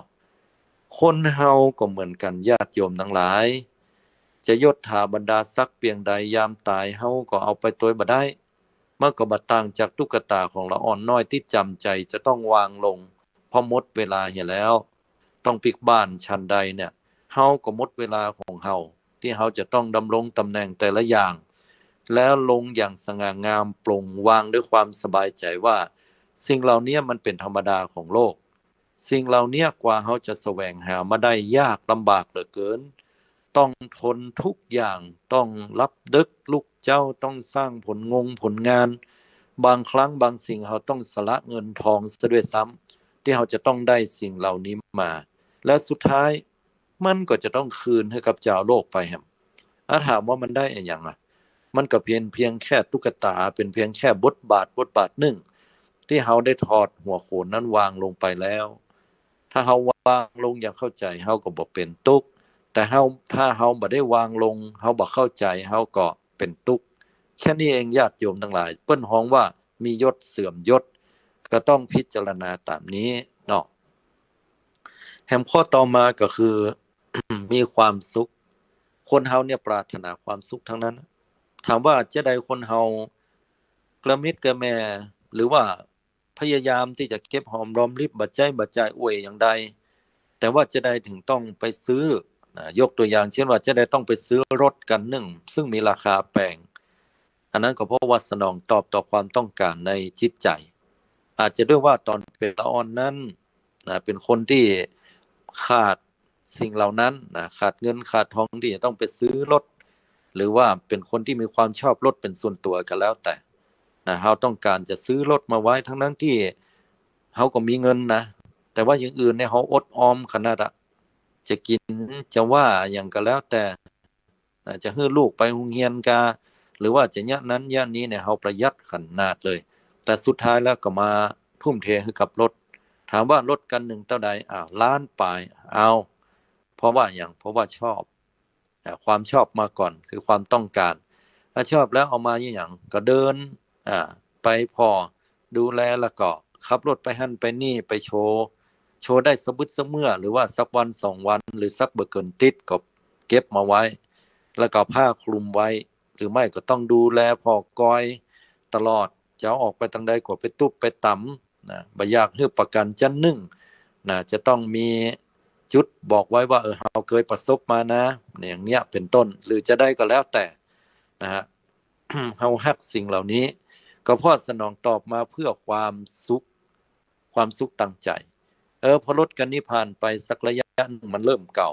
คนเฮาก็เหมือนกั๋น ญาติโยมตังหลาย จะยศถาบรรดาศักดิ์เปียงใด ยามต๋ายเฮาก็เอาไปตวยบ่ได้ มันก็บ่ต่างจากตุ๊กตาของละอ่อนน้อยตี้จ๋ำใจ๋จะต้องวางลง พอหมดเวลาเหียแล้ว ต้องปิ๊กบ้านฉันใดเนี่ย เฮาก็หมดเวลาของเฮา ตี้เฮาจะต้องดำรงต๋ำแหน่งแต่ละอย่าง แล้วลงอย่างสง่างาม ปลงวางด้วยความสบายใจ๋ว่า สิ่งเหล่านี้มันเป๋นธรรมดาของโลก สิ่งเหล่านี้กว่าเฮาจะแสวงหามาได้ยากลำบากเหลือเกิน ต้องทนทุกอย่าง ต้องหลับดึกลุกเจ๊า ต้องสร้างผลงงานผลงาน บางครั้งบางสิ่งเฮาต้องสละเงินทองเสียด้วยซ้ำ ตี้เฮาจะต้องได้สิ่งเหล่านี้มา แล้วสุดท้ายมันก็จะต้องคืนหื้อกับจาวโลกไปแหม อ่ะ ถามว่ามันได้อะหยังอะ มันก็เป๋นเพียงแค่ตุ๊กตา เป๋นเพียงแค่บทบาทบทบาทนึ่ง ตี้เฮาได้ถอดหัวโขนนั้นวางลงไปแล้ว ถ้าเฮาวางลงอย่างเข้าใจ๋ เฮาก็บ่เป๋นตุ๊กข์ แต่เฮา ถ้าเฮาบ่ได้วางลง เฮาบ่เข้าใจ๋ เฮาก็เป๋นตุ๊กข์ แค่นี้เอง ญาติโยมตังหลาย เปิ้นฮ้องว่ามียศเสื่อมยศ ก็ต้องพิจารณาต๋ามนี้เนาะ แหมข้อต่อมาก็คือ มีความสุข คนเฮาเนี่ยปรารถนาความสุขตังนั้น ถามว่าจาใดคนเฮากระมิดกระแม หรือว่าพยายามตี้จะเก็บหอมรอมริบ บ่ใจ๊บ่จ่ายอ้วยอย่างใด แต่ว่าจาใดเถิงต้องไปซื้อนะ ยกตั๋วอย่างเช่นว่าจาใดต้องไปซื้อรถกั๋นนึ่ง ซึ่งมีราคาแปง อันนั้นก็เพราะว่าสนองตอบต่อความต้องก๋านในจิตใจ๋ อาจจะด้วยว่าต๋อนเป๋นละอ่อนนั้นนะ เป๋นคนตี้ขาดสิ่งเหล่านั้นนะ ขาดเงินขาดทองตี้จะต้องไปซื้อรถ หรือว่าเป๋นคนตี้มีความชอบรถเป๋นส่วนตั๋วก็แล้วแต่นะ เฮาต้องก๋านจะซื้อรถมาไว้ ตังๆ ตี้เฮาก็มีเงินนะ แต่ว่าอย่างอื่นเนี่ยเฮาอดออมขนาดอะ จะกิ๋นจะว่าหยังก็แล้วแต่ อ่า จะหื้อลูกไปโฮงเฮียนกา หรือว่าจะเยียะนั้นเยียะนี้เนี่ย เฮาประหยัดขนาดเลย แต่สุดท้ายแล้วก็มาทุ่มเทหื้อกับรถ ถามว่ารถคันนึ่งเต้าใด อ่า ล้านป๋าย เอา เพราะว่าหยัง เพราะว่าชอบ อ่า ความชอบมาก่อน คือความต้องก๋าน ถ้าชอบแล้วเอามาเยียะหยัง ก็เดิน อ่า ไปผ่อ ดูแล แล้วก็ขับรถไปหั้นไปนี่ ไปโชว์ โชว์ได้สะบึดสะเมื่อ หรือว่าสักวันสองวัน หรือสักบ่เกินติ๊ดก็เก็บมาไว้ แล้วก็ผ้าคลุมไว้ หรือไม่ก็ต้องดูแลผ่อกอยตลอด จะเอาออกไปตังใดก็ไปตุ๊บไปต๋ำนะ บ่อยากหื้อประกั๋นจั๊นนึ่งนะ จะต้องมีจุดบอกไว้ว่า เออ เฮาเกยประสบมานะ อย่างเนี้ยเป๋นต้น หรือจาใดก็แล้วแต่นะฮะ เฮาฮักสิ่งเหล่านี้ ก็เพราะสนองตอบมาเพื่อความสุข ความสุขตางใจ๋ เออ พอรถคันนี้ผ่านไปสักระยะหนึ่งมันเริ่มเก่า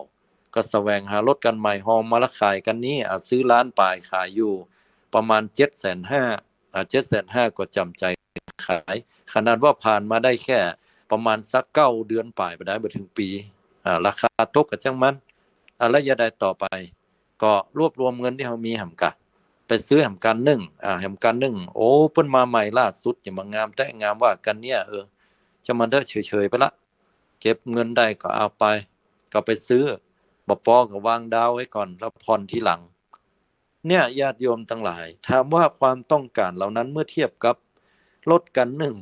ก็แสวงหารถคันใหม่ฮองมาละขายคันนี้ อ่ะ ซื้อล้านป๋ายขายอยู่ประมาณเจ็ดแสนห้า อ่ะ เจ็ดแสนห้า ก็จ๋ำใจ๋ขาย ขนาดว่าผ่านมาได้แค่ประมาณสักเก้าเดือนป๋ายไปได้บ่เถิงปี๋ อ่ะ ราคาตกก็จ้างมัน อ่ะ แล้วจะใดต่อไป ก็รวบรวมเงินตี้เฮามีแหมก่ะ ไปซื้อแหมคันนึ่ง อ่า แหมคันนึ่ง โอ้ เปิ้นมาใหม่ล่าสุด อย่างบ่างามแต๊ งามว่าคันเนี้ย เออ จ้างมันเต๊อะ เฉยๆ ไปละ เก็บเงินได้ก็เอาไป ก็ไปซื้อ บ่ปอก็วางดาวไว้ก่อน แล้วผ่อนทีหลัง เนี่ย ญาติโยมตังหลาย ถามว่าความต้องการเหล่านั้นเมื่อเทียบกับรถคันนึ่ง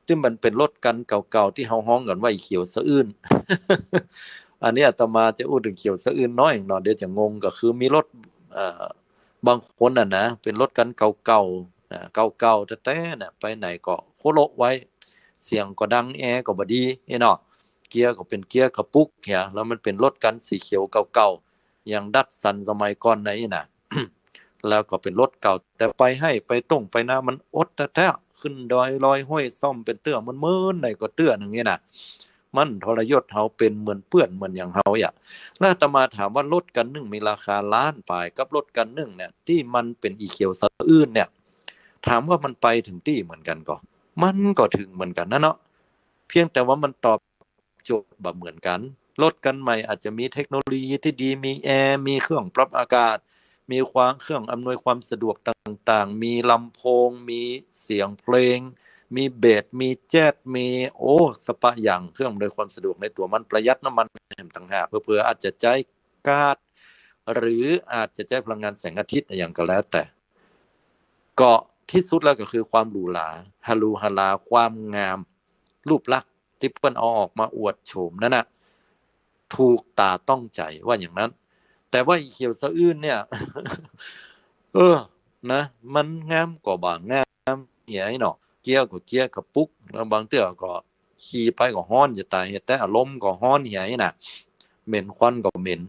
ตี้มันเป๋นรถคันเก่าๆ ตี้เฮาฮ้องกั๋นว่าอีเขียวสะอื้น อันนี้อาตมาจะอู้เถิงเขียวสะอื้นน้อยเนาะ เดี๋ยวจะงง ก็คือมีรถ เอ่อ บางคนน่ะนะ เป๋นรถคันเก่าๆ นะ เก่าๆ แต๊ๆ น่ะ ไปไหนก็โคโละไว้ เสียงก็ดัง แอร์ก็บ่ดี เอ้เนาะ เกียร์ก็เป๋นเกียร์กระปุกเหีย แล้วมันเป๋นรถคันสีเขียวเก่าๆ อย่างดัตสันสมัยก่อนไหนน่ะ แล้วก็เป๋นรถเก่า แต่ไปไฮ่ไปต้งไปนามันอดแต๊ๆ ขึ้นดอยลอยห้วยซ่อมเป๋นเตื้อเมินๆ ไหนก็เตื้อนึ่งนี่น่ะ มันทรยศเฮาเป๋นเหมือนเปื้อนเหมือนอย่างเฮาอ่ะ แล้วอาตมาถามว่ารถคันนึ่งมีราคาล้านป๋ายกับรถคันนึ่งเนี่ย ตี้มันเป๋นอีเขียวสะอื้นเนี่ย ถามว่ามันไปเถิงตี้เหมือนกั๋นก่อ มันก็เถิงเหมือนกั๋นนะเนาะ เพียงแต่ว่ามันตอบโจทย์บ่เหมือนกั๋น รถคันใหม่อาจจะมีเทคโนโลยีตี้ดี มีแอร์ มีเครื่องปรับอากาศ มีความ เครื่องอำนวยความสะดวกต่างๆ มีลำโพง มีเสียงเพลง มีเบส มีแจ๊ส มี โอ้ สะปะอย่าง เครื่องอำนวยความสะดวกในตั๋วมัน ประหยัดน้ำมันแหมต่างหาก เผลอๆ อาจจะใจ๊ก๊าซ หรืออาจจะใจ๊พลังงานแสงอาทิตย์อย่างก็แล้วแต่ ก็ตี้สุดแล้วก็คือความหรูหรา หรูหรา ความงาม รูปลักษณ์ตี้เปิ้นเอาออกมาอวดโฉมนั้นน่ะ ถูกต๋าต้องใจ๋ ว่าอย่างนั้น แต่ว่าอีเขียวสะอื้นเนี่ย เออ นะ มันงามก็บ่างามเหียเนาะ เกียร์ก็เกียร์กระปุก แล้วบางเตื้อก็ขี่ไปก็ฮ้อนจะต๋าย เฮ็ดแต่อารมณ์ก็ฮ้อนเหียน่ะ เหม็นควันก็เหม็น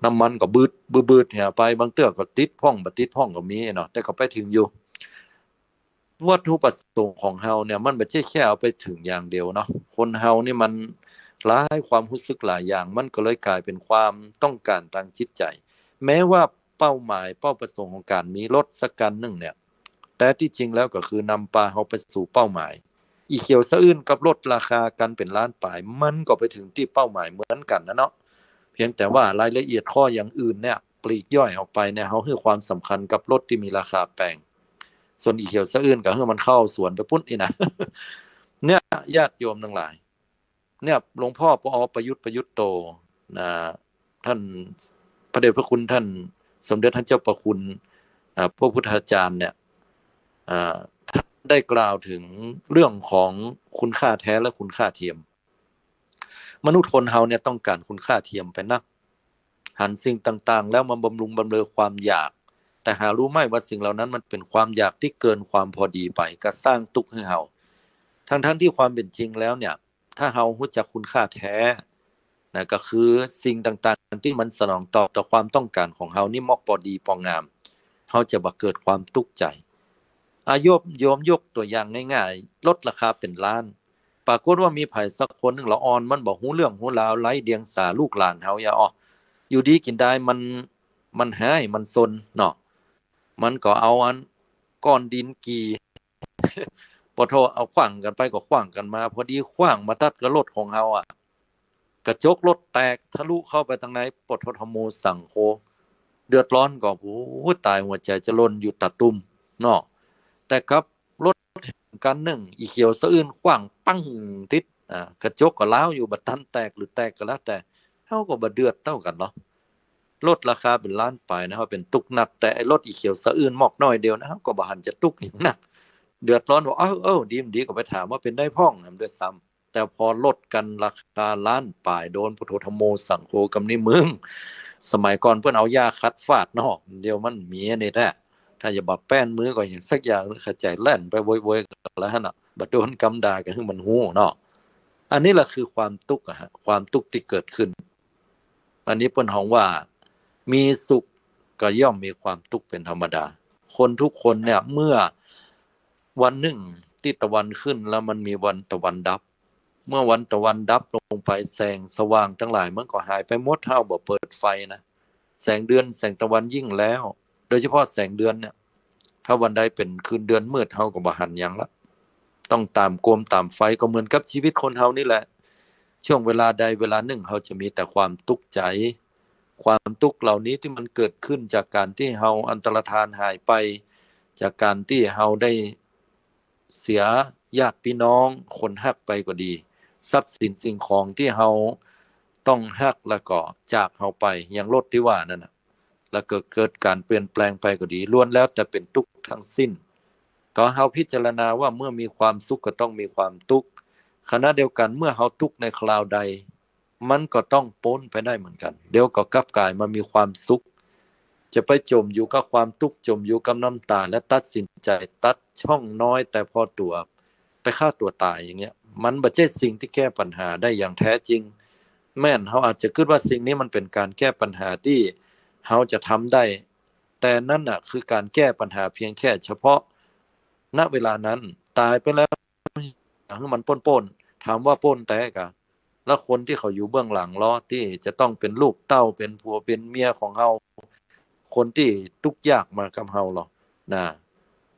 น้ำมันก็บืด บืดๆ เหียไป บางเตื้อก็ติดพ่อง บ่ติดพ่องก็มีเนาะ แต่ก็ไปเถิงอยู่ วัตถุประสงค์ของเฮาเนี่ย มันบ่ใจ้แค่เอาไปเถิงอย่างเดียวเนาะ คนเฮานี่มันหลายความฮู้สึกหลายอย่าง มันก็เลยก๋ายเป๋นความต้องการตางจิตใจ๋ แม้ว่าเป้าหมาย เป้าประสงค์ของก๋านมีรถสักคันนึ่งเนี่ย แต่ตี้จริงแล้วก็คือนำปาเฮาไปสู่เป้าหมาย อีเขียวสะอื้นกับรถราคาคันเป๋นล้านป๋าย มันก็ไปเถิงตี้เป้าหมายเหมือนกั๋นนะเนาะ เพียงแต่ว่ารายละเอียดข้ออย่างอื่นเนี่ย ปลีกย่อยออกไปเนี่ย เฮาหื้อความสำคัญกับรถตี้มีราคาแปง ส่วนอีเขียวสะอื้นก็หื้อมันเข้าสวนไปปู๊นนี่นะ เนี่ย ญาติโยมตังหลาย เนี่ย หลวงพ่อปอประยุทธ์ ประยุทธ์โต นะ ท่าน พระเดชพระคุณท่านสมเด็จท่านเจ้าประคุณ อ่า พระพุทธาจารย์เนี่ย อ่า ท่านได้กล่าวเถิงเรื่องของคุณค่าแท้และคุณค่าเทียม มนุษย์คนเฮาเนี่ยต้องก๋านคุณค่าเทียมไปนัก หันสิ่งต่างๆ แล้วมาบำรุงบำเรอความอยาก แต่หารู้ไหม้ว่าสิ่งเหล่านั้นมันเป๋นความอยากตี้เกินความพอดีไป ก็สร้างตุ๊กข์หื้อเฮา ทั้งๆ ตี้ความเป๋นจริงแล้วเนี่ย ถ้าเฮาฮู้จักคุณค่าแท้นะ ก็คือสิ่งต่างๆ ตี้มันสนองตอบต่อความต้องก๋านของเฮานี่มอกปอดีปองาม เฮาจะบ่เกิดความตุ๊กข์ใจ๋ อ่ะ โยม โยมยกตั๋วอย่างง่ายๆ รถราคาเป๋นล้าน ปรากฏว่ามีใผสักคนนึ่งละอ่อน มันบ่ฮู้เรื่องฮู้ราว ไร้เดียงสา ลูกหลานเฮาอย่าอ้อ อยู่ดีกิ๋นดายมัน มันฮ้าย มันซนเนาะ มันก็เอาอันก้อนดินกี่ ปะโถ เอาขว้างกั๋นไปก็ขว้างกั๋นมา พอดีขว้างมาตัดกับรถของเฮาอะ กระจกรถแตกทะลุเข้าไปตังใน ปะโถ ธัมโมสังโฆ เดือดร้อนก็ โอ้ ต๋ายหัวใจ๋จะล่นอยู่ตะตุ่มเนาะ แต่กับรถคันนึ่ง อีเขียวสะอื้นขว้างปังติด อ่า กระจกก็ร้าวอยู่ บ่ตันแตกหรือแตกก็แล้วแต่ เฮาก็บ่เดือดเต้ากั๋นเนาะ รถราคาเป๋นล้านป๋ายนะ เฮาเป๋นตุ๊กข์นัก แต่ไอ้รถอีเขียวสะอื้นมอกน้อยเดียวนะ เฮาก็บ่หันจะตุ๊กข์หยังนัก เดือดร้อนว่า เอ้า เอ้า ดีบ่ดีก็ไปถามว่าเป๋นใดพ่อง นำด้วยซ้ำ แต่พอรถคันราคาล้านป๋าย โดนปะโถ ธัมโมสังโฆกำนี้มึง สมัยก่อนเปิ้นเอาหญ้าขัดฟาดเนาะ เดี๋ยวมันมีอันนี้แท้ ถ้าจะบ่แป้นมือก็อย่างสักอย่างนึ่ง เข้าใจ๋แล่นไปโวยๆ กั๋นแล้วหั้นน่ะ บ่โดนกำด่าก็หื้อมันฮู้เนาะ อันนี้แหละคือความตุ๊กข์อะฮะ ความตุ๊กข์ตี้เกิดขึ้น อันนี้เปิ้นฮ้องว่า มีสุขก็ย่อมมีความตุ๊กข์เป๋นธรรมดา คนทุกคนเนี่ย เมื่อวันนึ่งตี้ตะวันขึ้นแล้วมันมีวันตะวันดับ เมื่อวันตะวันดับลงไป แสงสว่างตังหลายมันก็หายไปหมด ถ้าบ่เปิดไฟนะ แสงเดือนแสงตะวันยิ่งแล้ว โดยเฉพาะแสงเดือนเนี่ย ถ้าวันใดเป๋นคืนเดือนมืด เฮาก็บ่หันหยังละ ต้องต๋ามโกมต๋ามไฟ ก็เหมือนกับชีวิตคนเฮานี่แหละ ช่วงเวลาใดเวลานึ่ง เฮาจะมีแต่ความตุ๊กใจ๋ ความตุ๊กเหล่านี้ตี้มันเกิดขึ้นจากก๋านตี้เฮาอันตรธานหายไป จากก๋านตี้เฮาได้เสียญาติปี้น้องคนฮักไปก็ดี ทรัพย์สินสิ่งของตี้เฮาต้องฮักแล้วก็จากเฮาไป อย่างรถตี้ว่านั่นน่ะ แล้วก็เกิดก๋านเปลี่ยนแปลงไปก็ดี ล้วนแล้วแต่เป๋นตุ๊กทั้งสิ้น ก็เฮาพิจารณาว่าเมื่อมีความสุขก็ต้องมีความตุ๊ก ขณะเดียวกั๋นเมื่อเฮาตุ๊กในคราวใด มันก็ต้องป๊นไปได้เหมือนกั๋น เดี๋ยวก็กลับก๋ายมามีความสุข จะไปจ๋มอยู่กับความตุ๊ก จ๋มอยู่กับน้ำต๋า และตัดสินใจ๋ตัดช่องน้อยแต่พอตั๋ว ไปฆ่าตั๋วต๋ายอย่างเงี้ย มันบ่ใจ้สิ่งตี้แก้ปัญหาได้อย่างแท้จริง แม่นเฮาอาจจะกึ๊ดว่าสิ่งนี้มันเป๋นก๋านแก้ปัญหาตี้เฮาจะทำได้ แต่นั่นน่ะคือก๋านแก้ปัญหาเพียงแค่เฉพาะ ณ เวลานั้น ต๋ายไปแล้ว หื้อมันป๊นๆ ถามว่าป๊นแต๊ก่ะ แล้วคนตี้เขาอยู่เบื้องหลังลอ ตี้จะต้องเป๋นลูกเต้า เป๋นผัวเป๋นเมียของเฮา คนตี้ตุ๊กยากมากับเฮาลอ นะ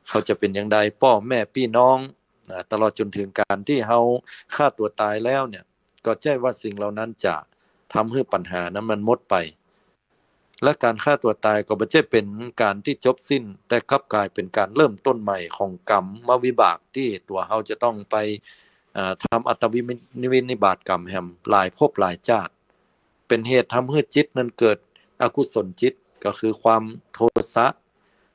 เขาจะเป๋นอย่างใด ป้อแม่ปี้น้อง นะ ตลอดจ๋นเถิงก๋านตี้เฮาฆ่าตั๋วต๋ายแล้วเนี่ย ก็ใจ้ว่าสิ่งเหล่านั้นจะทำหื้อปัญหานั้นมันหมดไป และก๋านฆ่าตั๋วต๋ายก็บ่ใจ้เป๋นก๋านตี้จบสิ้น แต่กลับก๋ายเป๋นก๋านเริ่มต้นใหม่ของกรรมวิบากตี้ตั๋วเฮาจะต้องไป เอ่อ ทำอัตตวินิบาตกรรมแหมหลายภพหลายจาติ เป๋นเหตุทำหื้อจิตนั้นเกิดอกุศลจิต ก็คือความโทสะ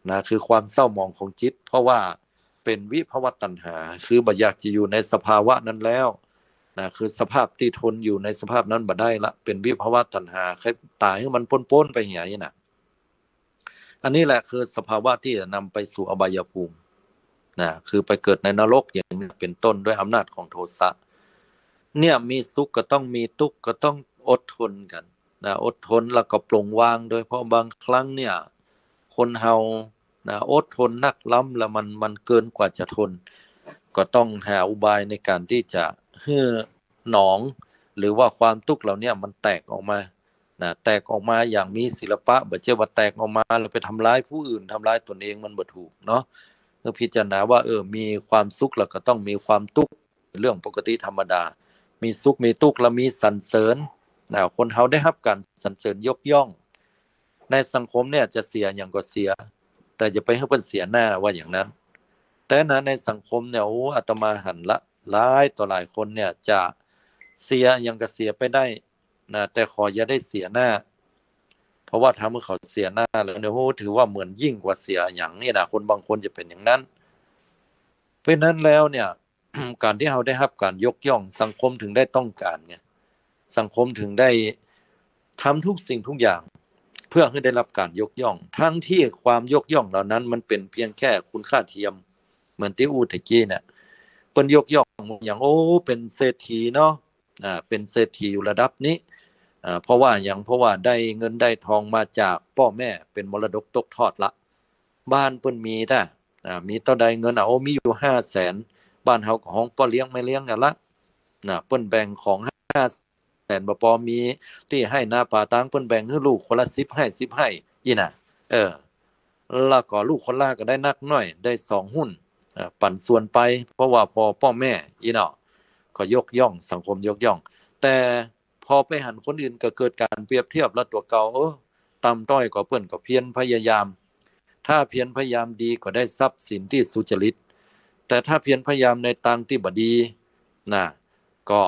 นะ คือความเศร้าหมองของจิต เพราะว่าเป๋นวิภวตัณหา คือบ่อยากจะอยู่ในสภาวะนั้นแล้ว นะ คือสภาพตี้ทนอยู่ในสภาพนั้นบ่ได้ละ เป๋นวิภวตัณหา ใค่ต๋ายหื้อมันป๊นๆ ไปเหียน่ะ อันนี้แหละคือสภาวะตี้จะนำไปสู่อบายภูมิ นะ คือไปเกิดในนรกอย่างนี้เป๋นต้น ด้วยอำนาจของโทสะ เนี่ย มีสุขก็ต้องมีตุ๊กข์ ก็ต้องอดทนกั๋น นะ อดทนแล้วก็ปลงวาง โดยเพราะบางครั้งเนี่ย คนเฮา นะ อดทนนักล้ำแล้วมัน มันเกินกว่าจะทน ก็ต้องหาอุบายในก๋านตี้จะหื้อหนอง หรือว่าความตุ๊กข์เหล่าเนี้ยมันแตกออกมา นะ แตกออกมาอย่างมีศิลปะ บ่ใจ้ว่าแตกออกมาแล้วไปทำร้ายผู้อื่น ทำร้ายตนเอง มันบ่ถูกเนาะ เมื่อพิจารณาว่า เออ มีความสุขแล้วก็ต้องมีความตุ๊กข์ เรื่องปกติธรรมดา มีสุขมีตุ๊กข์แล้วมีสรรเสริญ นะ คนเฮาได้ฮับก๋านสรรเสริญยกย่อง ในสังคมเนี่ยจะเสียหยังก็เสีย แต่อย่าไปหื้อเปิ้นเสียหน้า ว่าอย่างนั้น แต่นะ ในสังคมเนี่ย โอ้ อาตมาหันละ หลายต่อหลายคนเนี่ยจะเสียหยังก็เสียไปได้ นะ แต่ขออย่าได้เสียหน้า เพราะว่าถ้าเมื่อเขาเสียหน้าแล้วเนี่ย โอ้ ถือว่าเหมือนยิ่งกว่าเสียหยังนี่นะ คนบางคนจะเป๋นอย่างนั้น เพราะฉะนั้นแล้วเนี่ย ก๋านตี้เฮาได้ฮับก๋านยกย่อง สังคมถึงได้ต้องก๋านไง สังคมถึงได้ทำทุกสิ่งทุกอย่าง เพื่อหื้อได้ฮับก๋านยกย่อง ทั้งตี้ความยกย่องเหล่านั้นมันเป๋นเพียงแค่คุณค่าเทียม เหมือนตี้อู้ตะกี้เนี่ย เปิ้นยกย่องอย่าง โอ้ เป๋นเศรษฐีเนาะ อ่า เป๋นเศรษฐีอยู่ระดับนี้ อ่า เพราะว่าหยัง เพราะว่าได้เงินได้ทองมาจากป้อแม่ เป๋นมรดกตกทอดละ บ้านเปิ้นมีต้า อ่า มีเต้าใดเงิน อ่ะ โอ้ มีอยู่ห้าแสน บ้านเฮาก็ฮ้องป้อเลี้ยงแม่เลี้ยงกั๋นละ นะ เปิ้นแบ่งของห้าแสน บ่ปอมีตี้ไฮ่นาป่าตาง เปิ้นแบ่งหื้อลูกคนละสิบไฮ่ สิบไฮ่ อี้นะ เออ แล้วก็ลูกคนละก็ได้นักน้อย ได้สองหุ้น เอ่อ ปันส่วนไป เพราะว่าป้อ ป้อแม่ อี้เนาะ ก็ยกย่อง สังคมยกย่อง แต่พอไปหันคนอื่นก็เกิดก๋านเปรียบเทียบ แล้วตั๋วเก่า เออ ต่ำต้อยกว่าเปิ้น ก็เพียรพยายาม ถ้าเพียรพยายามดีก็ได้ทรัพย์สินตี้สุจริต แต่ถ้าเพียรพยายามในตางตี้บ่ดี นะ ก็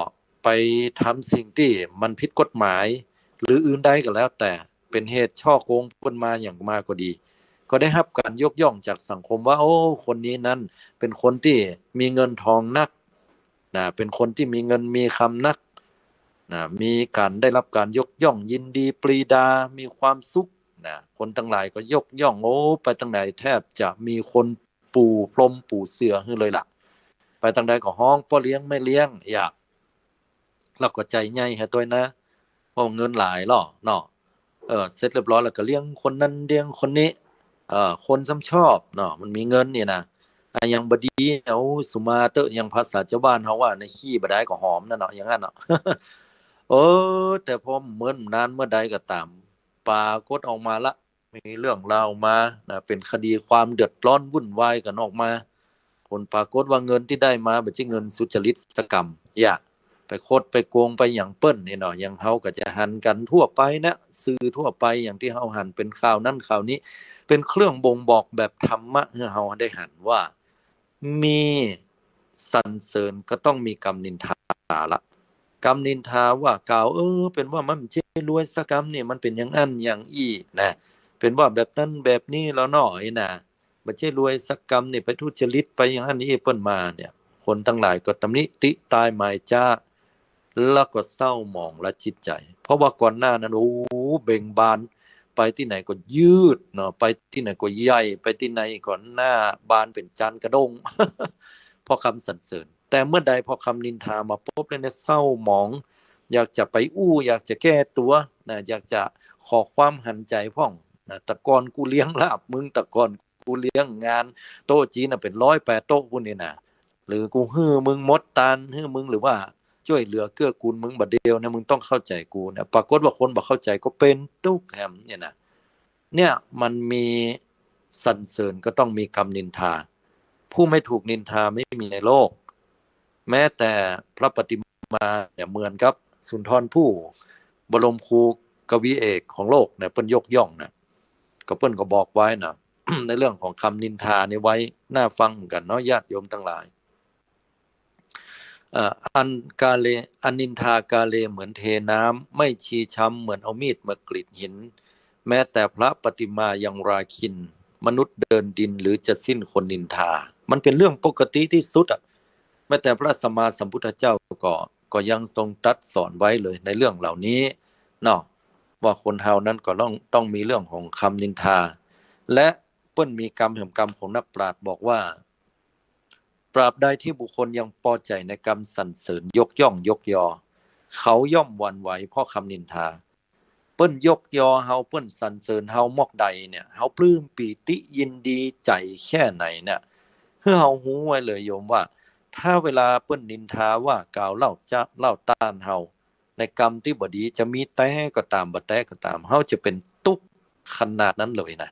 ไปทำสิ่งตี้มันผิดกฎหมาย หรืออื่นใดก็แล้วแต่ เป๋นเหตุฉ้อโกงเปิ้นมาหยังมาก็ดี ก็ได้ฮับก๋านยกย่องจากสังคมว่า โอ้ คนนี้นั้นเป๋นคนตี้มีเงินทองนัก นะ เป๋นคนตี้มีเงินมีคำนัก นะ มีก๋านได้ฮับก๋านยกย่องยินดีปรีดา มีความสุข นะ คนตังหลายก็ยกย่อง โอ้ ไปตังไหนแทบจะมีคนปูพรมปูเสื่อหื้อเลยล่ะ ไปตังใดก็ฮ้องป้อเลี้ยงแม่เลี้ยง อยาก แล้วก็ใจ๋ใหญ่หื้อตวยนะ เพราะเงินหลายลอเนาะ เออ เสร็จเรียบร้อยแล้วก็เลี้ยงคนนั้นเลี้ยงคนนี้ เออ คนซ้ำชอบเนาะ มันมีเงินนี่นะ อะ อย่างบ่ดี โอ้ สุมาเต๊อะ อย่างภาษาจาวบ้านเฮาว่านะ ขี้บ่ดายก็หอมนั่นเนาะ อย่างนั้นเนาะ เออ แต่พอเมินนานเมื่อใดก็ต๋าม ปรากฏออกมาละ มีเรื่องราวมานะ เป๋นคดีความเดือดร้อนวุ่นวายกั๋นออกมา ผลปรากฏว่าเงินตี้ได้มาบ่ใจ้เงินสุจริตสักกำ อย่า ไปคดไปโกงไปหยังเปิ้นนี่เนาะ อย่างเฮาก็จะหันกั๋นทั่วไปนะ สื่อทั่วไปอย่างตี้เฮาหันเป๋นข่าวนั้นข่าวนี้ เป๋นเครื่องบ่งบอกแบบธรรมะหื้อเฮาได้หันว่า มีสรรเสริญก็ต้องมีกำนินทาละ กำนินทาว่ากล่าว เออ เป๋นว่ามันบ่ใจ้รวยสักกำนี่ มันเป๋นอย่างอั้นอย่างอี้นะ เป๋นว่าแบบนั้นแบบนี้แล้วเนาะ ไอ้นะ บ่ใจ้รวยสักกำนี่ ไปทุจริตไปอย่างอั้นอี้เปิ้นมาเนี่ย คนตังหลายก็ตำหนิติตายหมายจ๊า แล้วก็เศร้าหมองละจิตใจ๋ เพราะว่าก่อนหน้านั้น โอ้ เบ่งบาน ไปตี้ไหนก็ยืดเนาะ ไปตี้ไหนก็ใหญ่ ไปตี้ไหนก็หน้าบานเป๋นจานกระด้ง เพราะกำสรรเสริญ แต่เมื่อใดพอกำนินทามาปุ๊บแล้วเนี่ย เศร้าหมอง อยากจะไปอู้ อยากจะแก้ตั๋วนะ อยากจะขอความหันใจ๋พ่องนะ แต่ก่อนกูเลี้ยงลาบมึง แต่ก่อนกูเลี้ยงงานโต๊ะจีนน่ะเป๋นร้อยแปดโต๊ะปู้นนี่นะ หรือกูหื้อมึงหมดตาน หื้อมึง หรือว่าจ้วยเหลือเกื้อกูลมึงบ่าเดี่ยวเนี่ย มึงต้องเข้าใจ๋กูนะ ปรากฏว่าคนบ่เข้าใจ๋ก็เป๋นตุ๊กข์แหมเนี่ยนะ เนี่ยมันมีสรรเสริญก็ต้องมีกำนินทา ผู้ไม่ถูกนินทาไม่มีในโลก แม้แต่พระปฏิมาเนี่ย เหมือนกับสุนทรภู่ บรมครูกวีเอกของโลกเนี่ย เปิ้นยกย่องนะ ก็เปิ้นก็บอกไว้นะ ในเรื่องของกำนินทานี่ไว้น่าฟังเหมือนกั๋นเนาะ ญาติโยมตังหลาย เอ่อ อันกาเล อันนินทากาเลเหมือนเทน้ำ ไม่ชีช้ำเหมือนเอามีดมากรีดหิน แม้แต่พระปฏิมายังราคิน มนุษย์เดินดินหรือจะสิ้นคนนินทา มันเป๋นเรื่องปกติตี้สุดอะ แม้แต่พระสัมมาสัมพุทธเจ้าก็ ก็ยังทรงตรัสสอนไว้เลยในเรื่องเหล่านี้เนาะ ว่าคนเฮานั้นก็ต้อง ต้องมีเรื่องของกำนินทา และเปิ้นมีกำแหมกำของนักปราชญ์บอกว่า ตราบใดที่บุคคลยังปอใจ๋ในกำสรรเสริญยกย่องยกยอ เขาย่อมหวั่นไหวเพราะกำนินทา เปิ้นยกยอเฮา เปิ้นสรรเสริญเฮามอกใดเนี่ย เฮาปลื้มปีติยินดีใจ๋แค่ไหนเนี่ย หื้อเฮาฮู้ไว้เลยโยมว่า ถ้าเวลาเปิ้นนินทาว่ากล่าวเล่าจะ เล่าต้านเฮา ในกำตี้บ่ดี จะมีแต๊ก็ต๋าม บ่แต๊ก็ต๋าม เฮาจะเป๋นตุ๊กข์ขนาดนั้นเลยนะ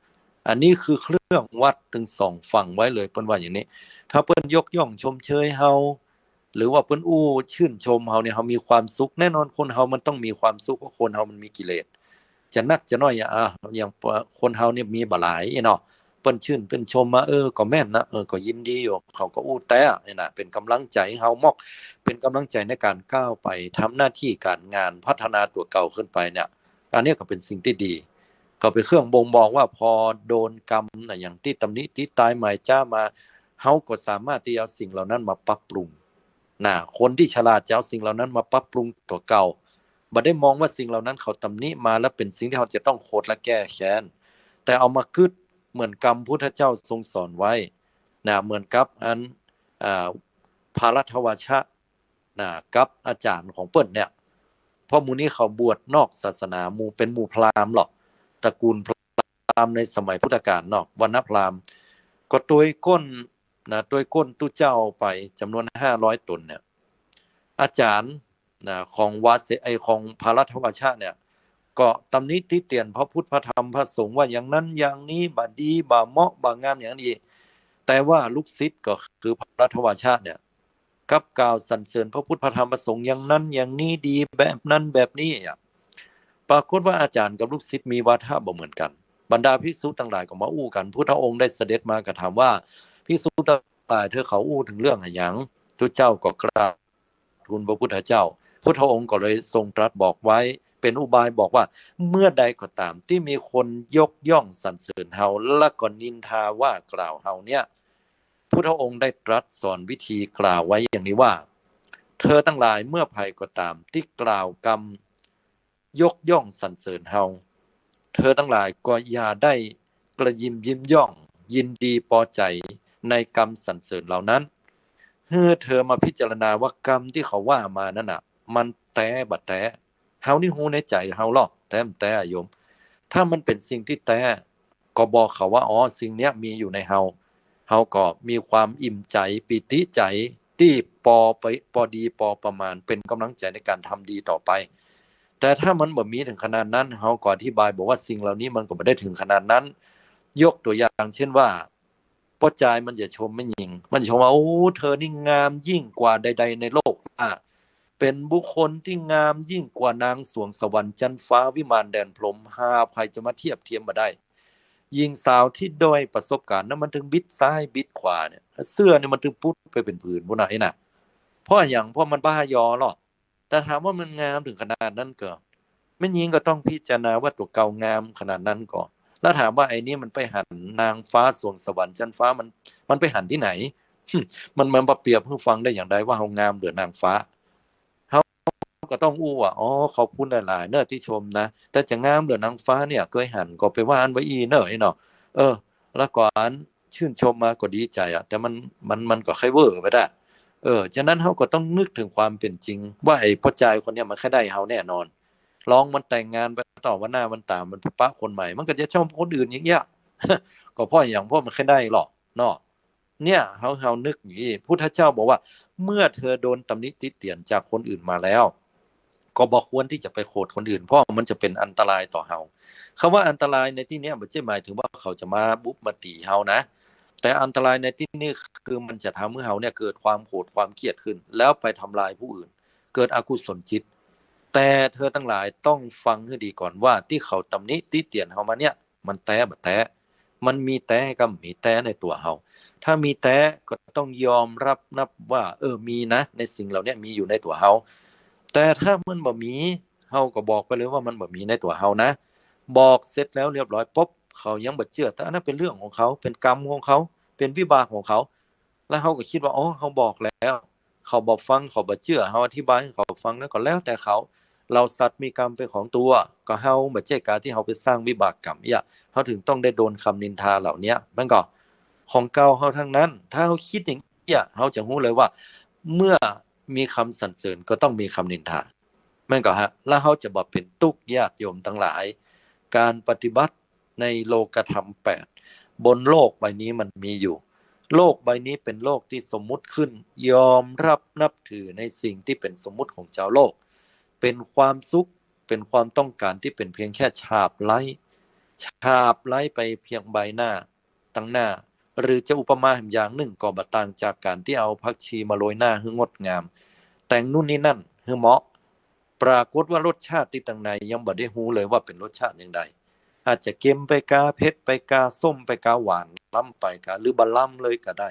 อันนี้คือเครื่องวัดตึงสองฝั่งไว้เลย เปิ้นว่าอย่างนี้ ถ้าเปิ้นยกย่องชมเชยเฮา หรือว่าเปิ้นอู้ชื่นชมเฮาเนี่ย เฮามีความสุข แน่นอนคนเฮามันต้องมีความสุข เพราะคนเฮามันมีกิเลส จะนักจะน้อยอะ อ่ะ อย่างคนเฮาเนี่ยมีบ่หลายเนาะ เปิ้นชื่นเปิ้นชมมา เออ ก็แม่นนะ เออ ก็ยินดีอยู่ เขาก็อู้แต๊เนี่ยนะ เป๋นก๋ำลังใจ๋หื้อเฮามอก เป๋นก๋ำลังใจ๋ในก๋านก้าวไป ทำหน้าตี้ก๋านงาน พัฒนาตั๋วเก่าขึ้นไปเนี่ย อันนี้ก็เป๋นสิ่งตี้ดี ก็เป๋นเครื่องบ่งบอกว่าพอโดนกำนะ อย่างตี้ตำหนิติตายหมายจ๊ามา เฮาก็สามารถตี้เอาสิ่งเหล่านั้นมาปรับปรุงนะ คนตี้ฉลาดจะเอาสิ่งเหล่านั้นมาปรับปรุงตั๋วเก่า บ่ได้มองว่าสิ่งเหล่านั้นเขาตำหนิมาแล้วเป๋นสิ่งตี้เฮาจะต้องโขดและแก้แค้น แต่เอามากึ๊ดเหมือนกำพุทธเจ้าทรงสอนไว้นะ เหมือนกับอัน อ่า พระรัฐวาชะนะ กับอาจ๋ารย์ของเปิ้นเนี่ย เพราะหมู่นี้เขาบวชนอกศาสนา หมู่ เป๋นหมู่พราหมณ์หรอก ตระกูลพราหมณ์ในสมัยพุทธกาลเนาะ วรรณพราหมณ์ ก็ตวยก้นนะ ตวยก้นตุ๊เจ้าไปจ๋ำนวนห้าร้อยต๋นเนี่ย อาจ๋ารย์นะ ของวาเส ไอ้ ของพระรัฐวาชะเนี่ย ก็ตำหนิติเตียนพระพุทธพระธรรมพระสงฆ์ว่าอย่างนั้นอย่างนี้ บ่ดี บ่เหมาะ บ่งามอย่างนี้ แต่ว่าลูกศิษย์ก็คือพระรัฐวาชะเนี่ย กลับกล่าวสรรเสริญพระพุทธพระธรรมพระสงฆ์อย่างนั้นอย่างนี้ ดีแบบนั้นแบบนี้อะ ปรากฏว่าอาจ๋ารย์กับลูกศิษย์มีวาทะบ่เหมือนกั๋น บรรดาภิกษุตังหลายก็มาอู้กั๋น พุทธองค์ได้เสด็จมาก็ถามว่า ภิกษุตังหลายเธอเขาอู้เถิงเรื่องอะหยัง ตุ๊เจ้าก็กราบทูลพระพุทธเจ้า พุทธองค์ก็เลยทรงตรัสบอกไว้ เป๋นอุบายบอกว่า เมื่อใดก็ต๋ามตี้มีคนยกย่องสรรเสริญเฮา และก็นินทาว่ากล่าวเฮาเนี่ย พุทธองค์ได้ตรัสสอนวิธีกล่าวไว้อย่างนี้ว่า เธอตังหลายเมื่อใผก็ต๋ามตี้กล่าวกำยกย่องสรรเสริญเฮา เธอตังหลายก็อย่าได้กระยิมยิ้มย่อง ยินดีปอใจ๋ในกำสรรเสริญเหล่านั้น หื้อเธอมาพิจารณาว่ากำตี้เขาว่ามานั้นน่ะ มันแต๊บ่แต๊ เฮานี่ฮู้ในใจ๋เฮาลอ แต๊บ่แต๊อะโยม ถ้ามันเป๋นสิ่งตี้แต๊ ก็บอกเขาว่า อ๋อ สิ่งเนี้ยมีอยู่ในเฮา เฮาก็มีความอิ่มใจ๋ ปีติใจ๋ ตี้ปอไป ปอดีปอประมาณ เป๋นก๋ำลังใจ๋ในก๋านทำดีต่อไป แต่ถ้ามันบ่มีเถิงขนาดนั้น เฮาก็อธิบายบอกว่าสิ่งเหล่านี้มันก็บ่ได้เถิงขนาดนั้น ยกตั๋วอย่างเช่นว่า ป้อจายมันจะชมแม่ญิง มันจะชมว่า โอ้ เธอนี่งามยิ่งกว่าใดๆ ในโลกว่า เป๋นบุคคลตี้งามยิ่งกว่านางสวงสวรรค์จั๊นฟ้าวิมานแดนพรหม หาใผจะมาเทียบเทียมบ่ได้ ญิงสาวตี้ด้อยประสบก๋ารณ์นั้นมันตึงบิดซ้ายบิดขวาเนี่ย เสื้อเนี่ยมันตึงปุ๊ดไปเป๋นผืนปู้นน่ะ เอ๊ะน่ะ เพราะอะหยัง เพราะมันบ้ายอลอ แต่ถามว่ามันงามเถิงขนาดนั้นก็ แม่ญิงก็ต้องพิจารณาว่าตั๋วเก่างามขนาดนั้นก็ แล้วถามว่าไอ้นี้มันไปหันนางฟ้าสวงสวรรค์จั๊นฟ้า มัน มันไปหันตี้ไหน มัน มันมาเปรียบหื้อฟังได้อย่างใดว่าเฮางามเหลือนางฟ้า เฮาก็ต้องอู้ว่า อ๋อ ขอบคุณหลายๆ เน่อตี้ชมนะ แต่จะงามเหลือนางฟ้าเนี่ย เกยหันก็ไปว่าอั้นไว้อี้เน่อไอ้เนาะ เออ แล้วก็อัน ชื่นชมมาก็ดีใจ๋อะ แต่มัน มัน มันก็ใค่เว่อไปละ เออ ฉะนั้นเฮาก็ต้องนึกเถิงความเป๋นจริง ว่าไอ้ป้อจายคนเนี้ยมันใค่ได้เฮาแน่นอน ลองมันแต่งงานไปต่อวันหน้าวันต๋าม มันไปปะคนใหม่ มันก็จะชอบคนอื่นอย่างเงี้ย ก็เพราะอะหยัง เพราะมันใค่ได้ลอเนาะ เนี่ย เฮา เฮานึกอย่างนี้ พุทธเจ้าบอกว่า เมื่อเธอโดนตำหนิติเตียนจากคนอื่นมาแล้ว ก็บ่ควรตี้จะไปโขดคนอื่น เพราะมันจะเป๋นอันตรายต่อเฮา คำว่าอันตรายในตี้เนี้ย บ่ใจ้หมายเถิงว่าเขาจะมาบุบมาตี๋เฮานะ แต่อันตรายในตี้นี้คือมันจะทำหื้อเฮาเนี่ยเกิดความโขดความเคียดขึ้น แล้วไปทำลายผู้อื่น เกิดอกุศลจิต แต่เธอตังหลายต้องฟังหื้อดีก่อนว่า ตี้เขาตำหนิติเตียนเฮามาเนี่ย มันแต๊บ่แต๊ มันมีแต๊กับบ่มีแต๊ในตั๋วเฮา ถ้ามีแต๊ก็ต้องยอมรับนับว่า เออ มีนะ ในสิ่งเหล่านี้มีอยู่ในตั๋วเฮา แต่ถ้ามันบ่มี เฮาก็บอกไปเลยว่ามันบ่มีในตั๋วเฮานะ บอกเสร็จแล้วเรียบร้อยปุ๊บ เขายังบ่เจื้อ แต่อันนั้นเป๋นเรื่องของเขา เป๋นกรรมของเขา เป๋นวิบากของเขา แล้วเฮาก็กึ๊ดว่า อ๋อ เฮาบอกแล้ว เขาบ่ฟัง เขาบ่เจื้อ เฮาอธิบายหื้อเขาฟังแล้วก็แล้วแต่เขา เฮาสัตว์มีกรรมเป๋นของตั๋ว ก็เฮาบ่ใจ้ก๋าตี้เฮาไปสร้างวิบากกรรมเอี้ย เฮาเถิงต้องได้โดนกำนินทาเหล่าเนี้ย มันก็ของเก่าเฮาตังนั้น ถ้าเฮากึ๊ดอย่างเอี้ย เฮาจะฮู้เลยว่า เมื่อมีกำสรรเสริญก็ต้องมีกำนินทา แม่นก่อฮะ แล้วเฮาจะบ่เป๋นตุ๊กข์ ญาติโยมตังหลาย ก๋านปฏิบัติในโลกธรรมแปด บนโลกใบนี้มันมีอยู่ โลกใบนี้เป๋นโลกตี้สมมุติขึ้น ยอมรับนับถือในสิ่งตี้เป๋นสมมุติของจาวโลก เป๋นความสุข เป๋นความต้องก๋านตี้เป๋นเพียงแค่ฉาบไล้ ฉาบไล้ไปเพียงใบหน้า ตังหน้า หรือจะอุปมาแหมอย่างนึ่งก็บ่ต่างจากก๋านตี้เอาผักชีมาโรยหน้าหื้องดงาม แต่งนู่นนี่นั่นหื้อเหมาะ ปรากฏว่ารสชาติตี้ตังในยังบ่ได้ฮู้เลยว่าเป๋นรสชาติอย่างใด อาจจะเค็มไปกา เผ็ดไปกา ส้มไปกา หวานล้ำไปกา หรือบ่ล้ำเลยก็ได้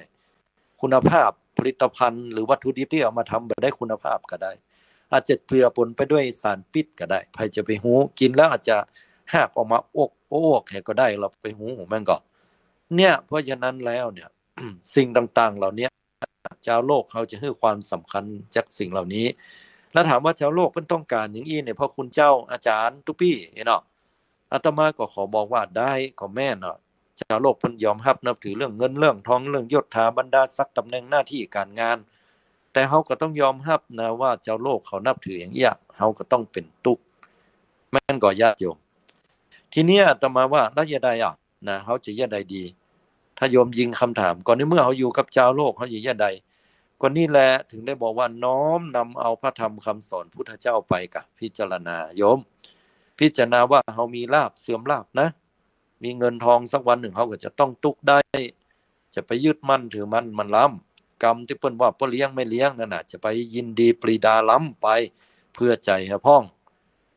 คุณภาพผลิตภัณฑ์หรือวัตถุดิบตี้เอามาทำบ่ได้คุณภาพก็ได้ อาจจะเจือปนไปด้วยสารพิษก็ได้ ใผจะไปฮู้ กินแล้วอาจจะฮากออกมาอก โอ้ อกแหก็ได้ เฮาไปฮู้ แม่นก่อ เนี่ย เพราะฉะนั้นแล้วเนี่ย สิ่งต่างๆ เหล่าเนี้ย จาวโลกเฮาจะหื้อความสำคัญจากสิ่งเหล่านี้ แล้วถามว่าจาวโลกเปิ้นต้องก๋านอย่างอี้เนี่ย พระคุณเจ้า อาจ๋ารย์ ตุ๊ปี้ เนาะ อาตมาก็ขอบอกว่าได้ ก็แม่นเนาะ จาวโลกเปิ้นยอมฮับนับถือเรื่องเงินเรื่องทอง เรื่องยศถาบรรดาศักดิ์ ตำแหน่งหน้าตี้ก๋านงาน แต่เฮาก็ต้องยอมฮับนะว่าจาวโลกเขานับถืออย่างเอี้ย เฮาก็ต้องเป๋นตุ๊กข์ แม่นก่อ ญาติโยม ทีเนี้ยอาตมาว่า แล้วจะใดอะ นะ เฮาจะเยียะใดดี ถ้าโยมยิงกำถาม ก็ในเมื่อเฮาอยู่กับจาวโลก เฮาจะเยียะใด ก็นี่แหละ เถิงได้บอกว่าน้อมนำเอาพระธรรมกำสอนพุทธเจ้าไปกะพิจารณา โยม พิจารณาว่าเฮามีลาภเสื่อมลาภนะ มีเงินทองสักวันนึ่งเฮาก็จะต้องตุ๊กข์ได้ จะไปยึดมั่นถือมั่นมันล้ำ กรรมตี้เปิ้นว่าป้อเลี้ยงแม่เลี้ยงนั่นน่ะ จะไปยินดีปรีดาล้ำไป เผื่อใจ๋หื้อพ่อง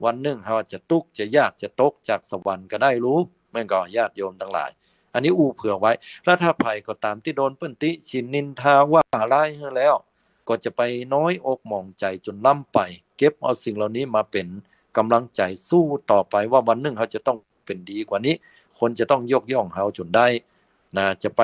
วันนึ่งเฮาจะตุ๊กข์ จะยาก จะตกจากสวรรค์ก็ได้ลู แม่นก่อ ญาติโยมตังหลาย อันนี้อู้เผื่อไว้ แล้วถ้าใผก็ต๋ามตี้โดนเปิ้นติฉินนินทาว่าร้ายหื้อแล้ว ก็จะไปน้อยอกหมองใจ๋จ๋นล้ำไป เก็บเอาสิ่งเหล่านี้มาเป๋นก๋ำลังใจ๋สู้ต่อไป ว่าวันนึ่งเฮาจะต้องเป๋นดีกว่านี้ คนจะต้องยกย่องเฮาจ๋นได้ นะ จะไป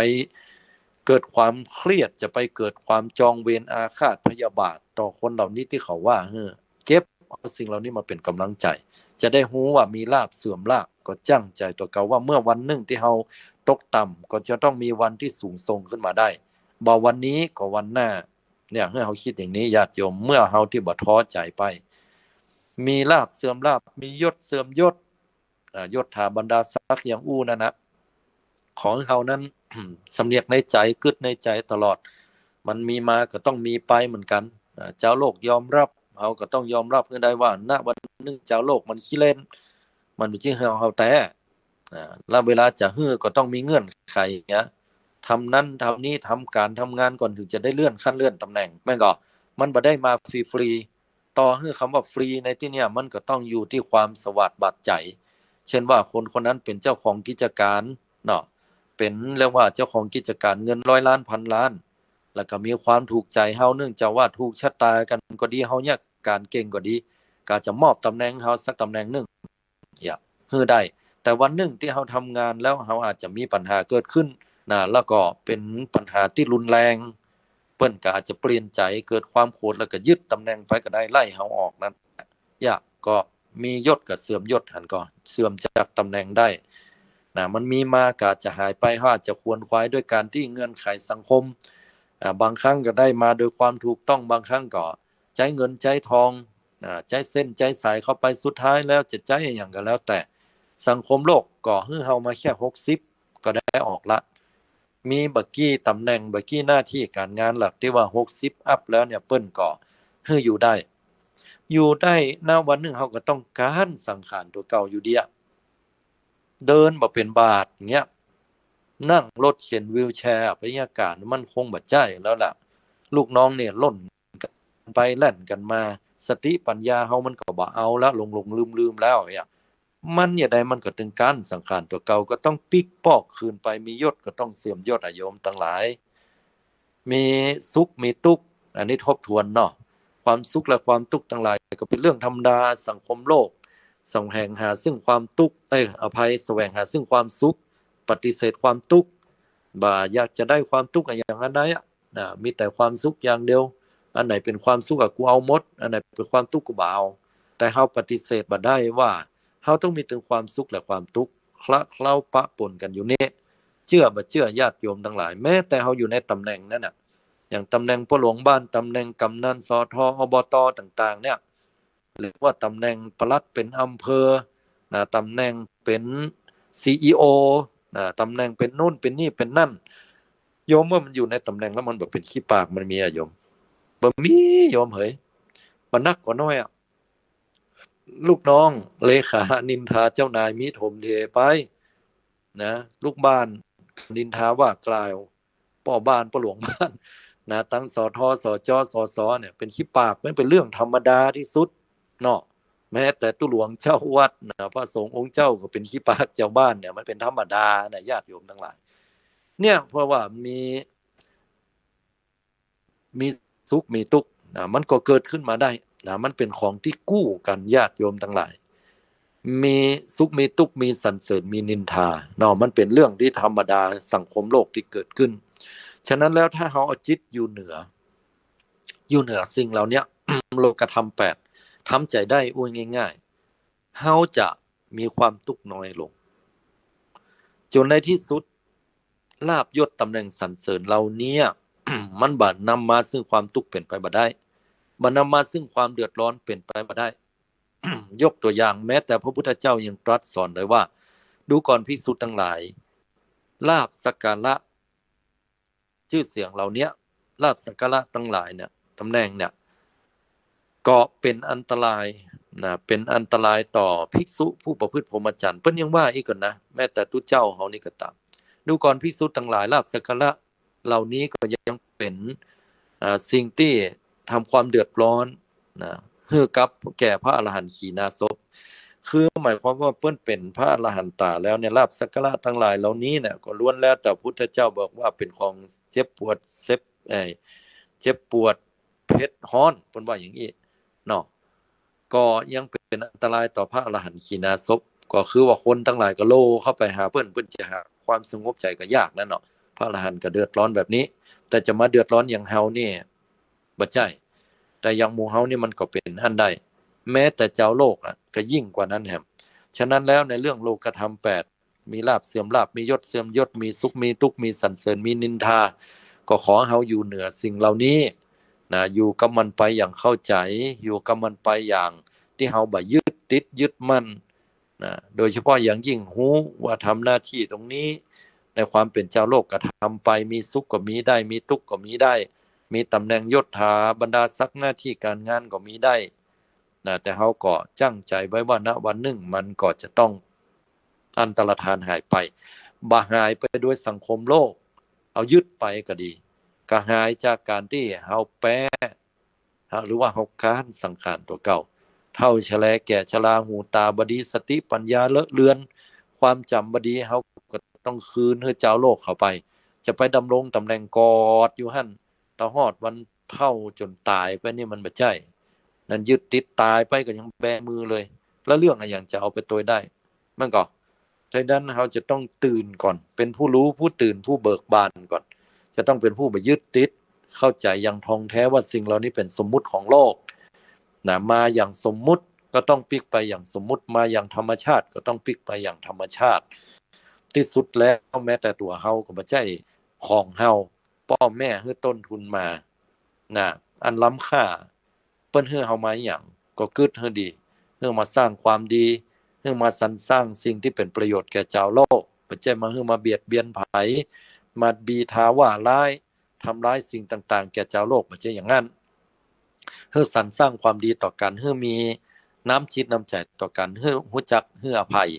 เกิดความเครียด จะไปเกิดความจองเวรอาฆาตพยาบาทต่อคนเหล่านี้ตี้เขาว่าหื้อ เก็บเอาสิ่งเหล่านี้มาเป๋นก๋ำลังใจ๋ จะได้ฮู้ว่ามีลาภเสื่อมลาภ ก็จั่งใจ๋ตั๋วเก่าว่าเมื่อวันนึ่งตี้เฮาตกต่ำ ก็จะต้องมีวันตี้สูงส่งขึ้นมาได้ บ่วันนี้ก็วันหน้า เนี่ย หื้อเฮากึ๊ดอย่างนี้ ญาติโยม เมื่อเฮาตี้บ่ท้อใจ๋ไป มีลาภเสื่อมลาภ มียศเสื่อมยศ อ่า ยศถาบรรดาศักดิ์อย่างอู้นั่นนะ ขอหื้อเฮานั้น สำเนียกในใจ๋ กึ๊ดในใจ๋ตลอด มันมีมาก็ต้องมีไปเหมือนกั๋น อ่า จาวโลกยอมฮับ เฮาก็ต้องยอมฮับหื้อได้ว่า ณ วันหนึ่งจาวโลกมันขี้เล่น มันบ่ใจ้หื้อเฮาแต๊ อ่า แล้วเวลาจะหื้อก็ต้องมีเงื่อนไขเหีย ทำนั้นทำนี้ ทำก๋านทำงานก่อน เถิงจะได้เลื่อนขั้นเลื่อนต๋ำแหน่ง แม่นก่อ มันบ่ได้มาฟรีๆ ต่อหื้อคำว่าฟรีในตี้เนี่ย มันก็ต้องอยู่ตี้ความสะหวาดบาดใจ๋ เช่นว่าคนคนนั้นเป๋นเจ้าของกิจก๋านเนาะ เป๋น เรียกว่าเจ้าของกิจก๋านเงินร้อยล้านพันล้าน แล้วก็มีความถูกใจ๋เฮา เนื่องจากว่าถูกชะตากั๋นก็ดี เฮาเยียะก๋านเก่งก็ดี ก็จะมอบต๋ำแหน่งหื้อเฮาสักต๋ำแหน่งนึ่ง เยียะ หื้อได้ แต่วันนึ่งตี้เฮาทำงานแล้ว เฮาอาจจะมีปัญหาเกิดขึ้นนะ แล้วก็เป๋นปัญหาตี้รุนแรง เปิ้นก็อาจจะเปลี่ยนใจ๋ เกิดความโขด แล้วก็ยึดต๋ำแหน่งไปก็ได้ ไล่เฮาออกนั้น เยียะ ก็มียศก็เสื่อมยศ หันก่อ เสื่อมจากต๋ำแหน่งได้นะ มันมีมาก็อาจจะหายไป เฮาอาจจะขวนขวายด้วยก๋านตี้เงื่อนไขสังคม อ่า บางครั้งก็ได้มาโดยความถูกต้อง บางครั้งก็ใจ๊เงินใจ๊ทอง อ่า ใจ๊เส้นใจ๊สายเข้าไป สุดท้ายแล้วจะใจ๊อะหยังก็แล้วแต่ สังคมโลกก็หื้อเฮามาแค่หกสิบ ก็ได้ออกละ มีบ่กี่ต๋ำแหน่ง บ่กี่หน้าตี้ก๋านงานหลักตี้ว่าหกสิบอัพแล้วเนี่ย เปิ้นก็หื้ออยู่ได้ อยู่ได้ ณ วันนึ่งเฮาก็ต้องก๋านสังขารตั๋วเก่าอยู่เดีย เดินบ่เป๋นบาดเงี้ย นั่งรถเข็นวีลแชร์ไปเยียะก๋าน มันคงบ่ใจ้แล้วล่ะ ลูกน้องเนี่ยล่นกั๋นไปแล่นกั๋นมา สติปัญญาเฮามันก็บ่เอาละ หลงๆ ลืมๆ แล้วเนี่ย มันจะใดมันก็เถิงก๋านสังขารตั๋วเก่า ก็ต้องปิ๊กปอกคืนไป มียศก็ต้องเสื่อมยศอะโยมตังหลาย มีสุขมีตุ๊กข์ อันนี้ทบทวนเนาะ ความสุขและความตุ๊กข์ตังหลายก็เป๋นเรื่องธรรมดา สังคมโลก แสวงหาซึ่งความตุ๊กข์ เอ้ย อภัย แสวงหาซึ่งความสุข ปฏิเสธความตุ๊กข์ บ่อยากจะได้ความตุ๊กข์อะหยังอันใดอะ นะ มีแต่ความสุขอย่างเดียว อันไหนเป๋นความสุขอะกูเอาหมด อันไหนเป๋นความตุ๊กข์กูบ่เอา แต่เฮาปฏิเสธบ่ได้ว่า เฮาต้องมีเถิงความสุขและความตุ๊กข์ คละเคล้าปะปนกั๋นอยู่นี่ เจื้อบ่เจื้อญาติโยมตังหลาย แม้แต่เฮาอยู่ในต๋ำแหน่งนั้นน่ะ อย่างต๋ำแหน่งป้อหลวงบ้าน ต๋ำแหน่งก๋ำนัน สอทอ อบต ต่างๆ เนี่ย หรือว่าต๋ำแหน่งปลัดเป๋นอำเภอ นะ ต๋ำแหน่งเป๋น ซีอีโอ นะ ต๋ำแหน่งเป๋นนู่นเป๋นนี่เป๋นนั่น โยมว่ามันอยู่ในต๋ำแหน่งแล้วมันบ่เป๋นขี้ปาก มันมีอะโยม บ่มีโยมเหย บ่นักก็น้อยอะ ลูกน้องเลขานินทาเจ้านายมีถมเถไป นะ ลูกบ้านนินทาว่ากล่าว ป้อบ้าน ป้อหลวงบ้าน นะ ตึง สท สจ สส เนี่ย เป๋นขี้ปาก มันเป๋นเรื่องธรรมดาตี้สุดเนาะ แม้แต่ตุ๊หลวงเจ้าวัดนะ พระสงฆ์องค์เจ้าก็เป๋นขี้ปากจาวบ้านเนี่ย มันเป๋นธรรมดานะ ญาติโยมตังหลาย เนี่ย เพราะว่ามี มีสุขมีตุ๊กข์นะ มันก็เกิดขึ้นมาได้นะ มันเป๋นของตี้กู้กั๋น ญาติโยมตังหลาย มีสุขมีตุ๊กข์ มีสรรเสริญมีนินทาเนาะ มันเป๋นเรื่องตี้ธรรมดา สังคมโลกตี้เกิดขึ้น ฉะนั้นแล้วถ้าเฮาเอาจิตอยู่เหนือ อยู่เหนือสิ่งเหล่าเนี้ย โลกธรรมแปด ทำใจ๋ได้ อู้ง่ายๆ เฮาจะมีความตุ๊กข์น้อยลง จ๋นในตี้สุด ลาภยศต๋ำแหน่งสรรเสริญเหล่าเนี้ย มันบ่นำมาซึ่งความตุ๊กข์เป๋นไปบ่ได้ บ่นำมาซึ่งความเดือดร้อนเป๋นไปบ่ได้ ยกตั๋วอย่าง แม้แต่พระพุทธเจ้ายังตรัสสอนเลยว่า ดูก่อนภิกษุตังหลาย ลาภสักการะ จื้อเสียงเหล่าเนี้ย ลาภสักการะตังหลายเนี่ย ต๋ำแหน่งเนี่ย ก็เป๋นอันตรายนะ เป๋นอันตรายต่อภิกษุผู้ประพฤติพรหมจรรย์ เปิ้นยังว่าอี้ก่อนะ แม้แต่ตุ๊เจ้าเฮานี่ก็ต๋าม ดูก่อนภิกษุตังหลาย ลาภสักการะเหล่านี้ก็ยังเป๋น อ่า สิ่งตี้ทำความเดือดร้อนนะ หื้อกับแก่พระอรหันต์ขีณาสพ คือหมายความว่าเปิ้นเป๋นพระอรหันตาแล้วเนี่ย ลาภสักการะตังหลายเหล่านี้เนี่ย ก็ล้วนแล้วแต่พุทธเจ้าบอกว่าเป๋นของเจ็บปวด เจ็บ เอ่อ เจ็บปวด เผ็ดฮ้อน เปิ้นว่าอย่างอี้เนาะ ก็ยังเป๋นอันตรายต่อพระอรหันต์ขีณาสพ ก็คือว่าคนตังหลายก็โล่เข้าไปหาเปิ้น เปิ้นจะหาความสงบใจ๋ก็ยากนั่นเนาะ พระอรหันต์ก็เดือดร้อนแบบนี้ แต่จะมาเดือดร้อนอย่างเฮานี่บ่ใจ้ แต่อย่างหมู่เฮานี่มันก็เป๋นอันใด แม้แต่จาวโลกอะ ก็ยิ่งกว่านั้นแหม ฉะนั้นแล้วในเรื่องโลกธรรมแปด มีลาภเสื่อมลาภ มียศเสื่อมยศ มีสุขมีตุ๊กข์ มีสรรเสริญ มีนินทา ก็ขอเฮาอยู่เหนือสิ่งเหล่านี้นะ อยู่กับมันไปอย่างเข้าใจ๋ อยู่กับมันไปอย่างตี้เฮาบ่ยึดติดยึดมั่นนะ โดยเฉพาะอย่างยิ่งฮู้ว่าทำหน้าตี้ตรงนี้ ในความเป๋นจาวโลกก็ทำไป มีสุขก็มีได้ มีตุ๊กข์ก็มีได้ มีต๋ำแหน่งยศถาบรรดาศักดิ์หน้าตี้ก๋านงานก็มีได้นะ แต่เฮาก็จั้งใจ๋ไว้ว่า ณ วันนึ่งมันก็จะต้องอันตรธานหายไป บ่หายไปโดยสังคมโลก เอายึดไปก็ดี ก็หายจากก๋านตี้เฮาแป๊ หรือว่าเฮาก๊านสังขารตั๋วเก่า เฒ่าชะแลแก่ชรา หูต๋าบ่ดี สติปั๋ญญาเลอะเลือน ความจ๋ำบ่ดี เฮาก็ต้องคืนหื้อจาวโลกเขาไป จะไปดำรงต๋ำแหน่งกอดอยู่หั้น ต๋อฮอดวันเฒ่าจ๋นต๋ายไปนี่มันบ่ใจ้ นั้นยึดติดต๋ายไปก็ยังแบมือเลย แล้วเรื่องอะหยังจะเอาไปตวยได้ มันก็ ฉะนั้นเฮาจะต้องตื่นก่อน เป๋นผู้ฮู้ ผู้ตื่น ผู้เบิกบานก่อน จะต้องเป๋นผู้บ่ยึดติด เข้าใจ๋อย่างท่องแท้ว่าสิ่งเหล่านี้เป๋นสมมุติของโลกนะ มาอย่างสมมุติก็ต้องปิ๊กไปอย่างสมมุติ มาอย่างธรรมชาติก็ต้องปิ๊กไปอย่างธรรมชาติ ตี้สุดแล้วแม้แต่ตั๋วเฮาก็บ่ใจ้ของเฮา ป้อแม่หื้อต้นทุนมานะ อันล้ำค่า เปิ้นหื้อเฮามาอะหยัง ก็กึ๊ดหื้อดี หื้อมาสร้างความดี หื้อมาสรรสร้างสิ่งตี้เป๋นประโยชน์แก่จาวโลก บ่ใจ้มาหื้อมาเบียดเบียนใผ มาบีทาว่าร้าย ทำร้ายสิ่งต่างๆ แก่จาวโลก บ่ใจ้อย่างนั้น หื้อสรรสร้างความดีต่อกั๋น หื้อมีน้ำจิตน้ำใจ๋ต่อกั๋น หื้อฮู้จักหื้ออภัย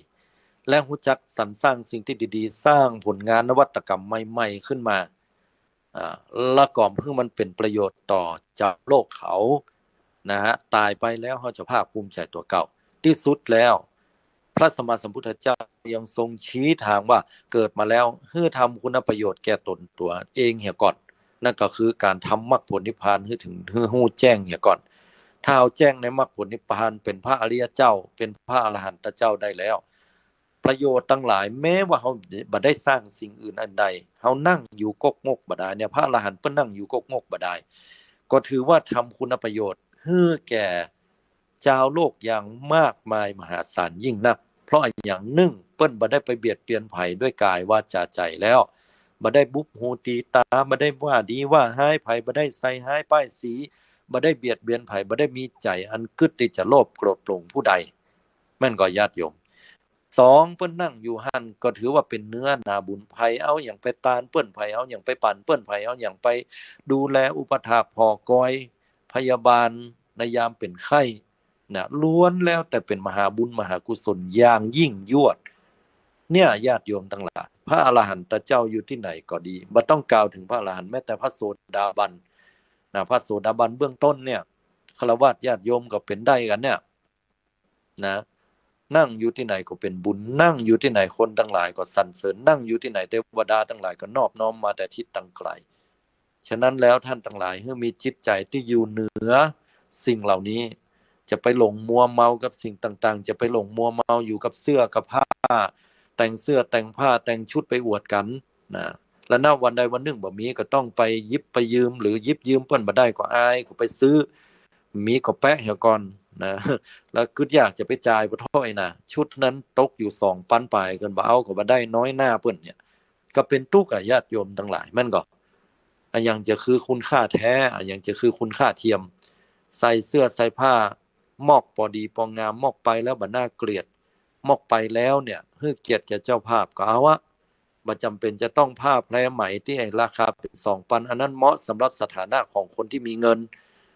และฮู้จักสรรสร้างสิ่งตี้ดีๆ สร้างผลงานนวัตกรรมใหม่ๆ ขึ้นมา อ่า แล้วก็หื้อมันเป๋นประโยชน์ต่อจาวโลกเขานะฮะ ต๋ายไปแล้วเฮาจะภาคภูมิใจ๋ตั๋วเก่า ตี้สุดแล้ว พระสัมมาสัมพุทธเจ้ายังทรงชี้ทางว่าเกิดมาแล้วหื้อทำคุณประโยชน์แก่ต๋นตั๋วเองเหียก่อน นั่นก็คือก๋านทำมรรคผลนิพพานหื้อเถิง หื้อฮู้แจ้งเหียก่อน ถ้าเฮาแจ้งในมรรคผลนิพพาน เป๋นพระอริยเจ้า เป๋นพระอรหันตเจ้าได้แล้ว ประโยชน์ตังหลาย แม้ว่าเฮาบ่ได้สร้างสิ่งอื่นอันใด เฮานั่งอยู่ก๊กงกบ่ดายเนี่ย พระอรหันต์เปิ้นนั่งอยู่ก๊กงกบ่ดาย ก็ถือว่าทำคุณประโยชน์หื้อแก่จาวโลกอย่างมากมายมหาศาลยิ่งนัก เพราะอะหยัง นึ่ง เปิ้นบ่ได้ไปเบียดเบียนใผด้วยกายวาจาใจ๋แล้ว บ่ได้บุบหูตีตา บ่ได้ว่าดีว่าฮ้ายใผ บ่ได้ใส่ฮ้ายป้ายสี บ่ได้เบียดเบียนใผ บ่ได้มีใจ๋อันกึ๊ดตี้จะโลภโกรธหลงผู้ใด แม่นก่อญาติโยม สอง เปิ้นนั่งอยู่หั้นก็ถือว่าเป๋นเนื้อนาบุญ ใผเอาหยังไปตานเปิ้น ใผเอาหยังไปปั๋นเปิ้น ใผเอาหยังไปดูแลอุปถากผ่อกอยพยาบาลในยามเป๋นไข้นะ ล้วนแล้วแต่เป๋นมหาบุญมหากุศลอย่างยิ่งยวด เนี่ยญาติโยมตังหลาย พระอรหันตเจ้าอยู่ตี้ไหนก็ดี บ่ต้องกล่าวเถิงพระอรหันต์ แม้แต่พระโสดาบันนะ พระโสดาบันเบื้องต้นเนี่ย ฆราวาสญาติโยมก็เป๋นได้กั๋นเนี่ย นะ นั่งอยู่ตี้ไหนก็เป๋นบุญ นั่งอยู่ตี้ไหนคนตังหลายก็สรรเสริญ นั่งอยู่ตี้ไหนเตวดาตังหลายก็นอบน้อมมาแต่ทิศตังไกล ฉะนั้นแล้วท่านตังหลาย หื้อมีจิตใจ๋ตี้อยู่เหนือสิ่งเหล่านี้ จะไปหลงมัวเมากับสิ่งต่างๆ จะไปหลงมัวเมาอยู่กับเสื้อกับผ้า แต่งเสื้อแต่งผ้าแต่งชุดไปอวดกั๋น นะ แล้วณวันใดวันนึ่งบ่มีก็ต้องไปหยิบไปยืม หรือหยิบยืมเปิ้นบ่ได้ก็อายก็ไปซื้อ มีก็แปะเหียก่อนนะ แล้วกึ๊ดอยากจะไปจ่ายบ่ถ้อยนะ ชุดนั้นตกอยู่สองปันป๋าย เปิ้นบ่เอาก็บ่ได้ น้อยหน้าเปิ้นเนี่ย ก็เป๋นตุ๊กข์อะญาติโยมตังหลาย แม่นก่อ อะหยังจะคือคุณค่าแท้ อะหยังจะคือคุณค่าเทียม ใส่เสื้อใส่ผ้ามอกปอดีปองาม มอกไปแล้วบ่น่าเกลียด มอกไปแล้วเนี่ย หื้อเกียรติแก่เจ้าภาพก็เอาอะ บ่จ๋ำเป๋นจะต้องผ้าแพรไหมตี้ราคาเป๋นสองปัน อันนั้นเหมาะสำหรับสถานะของคนตี้มีเงิน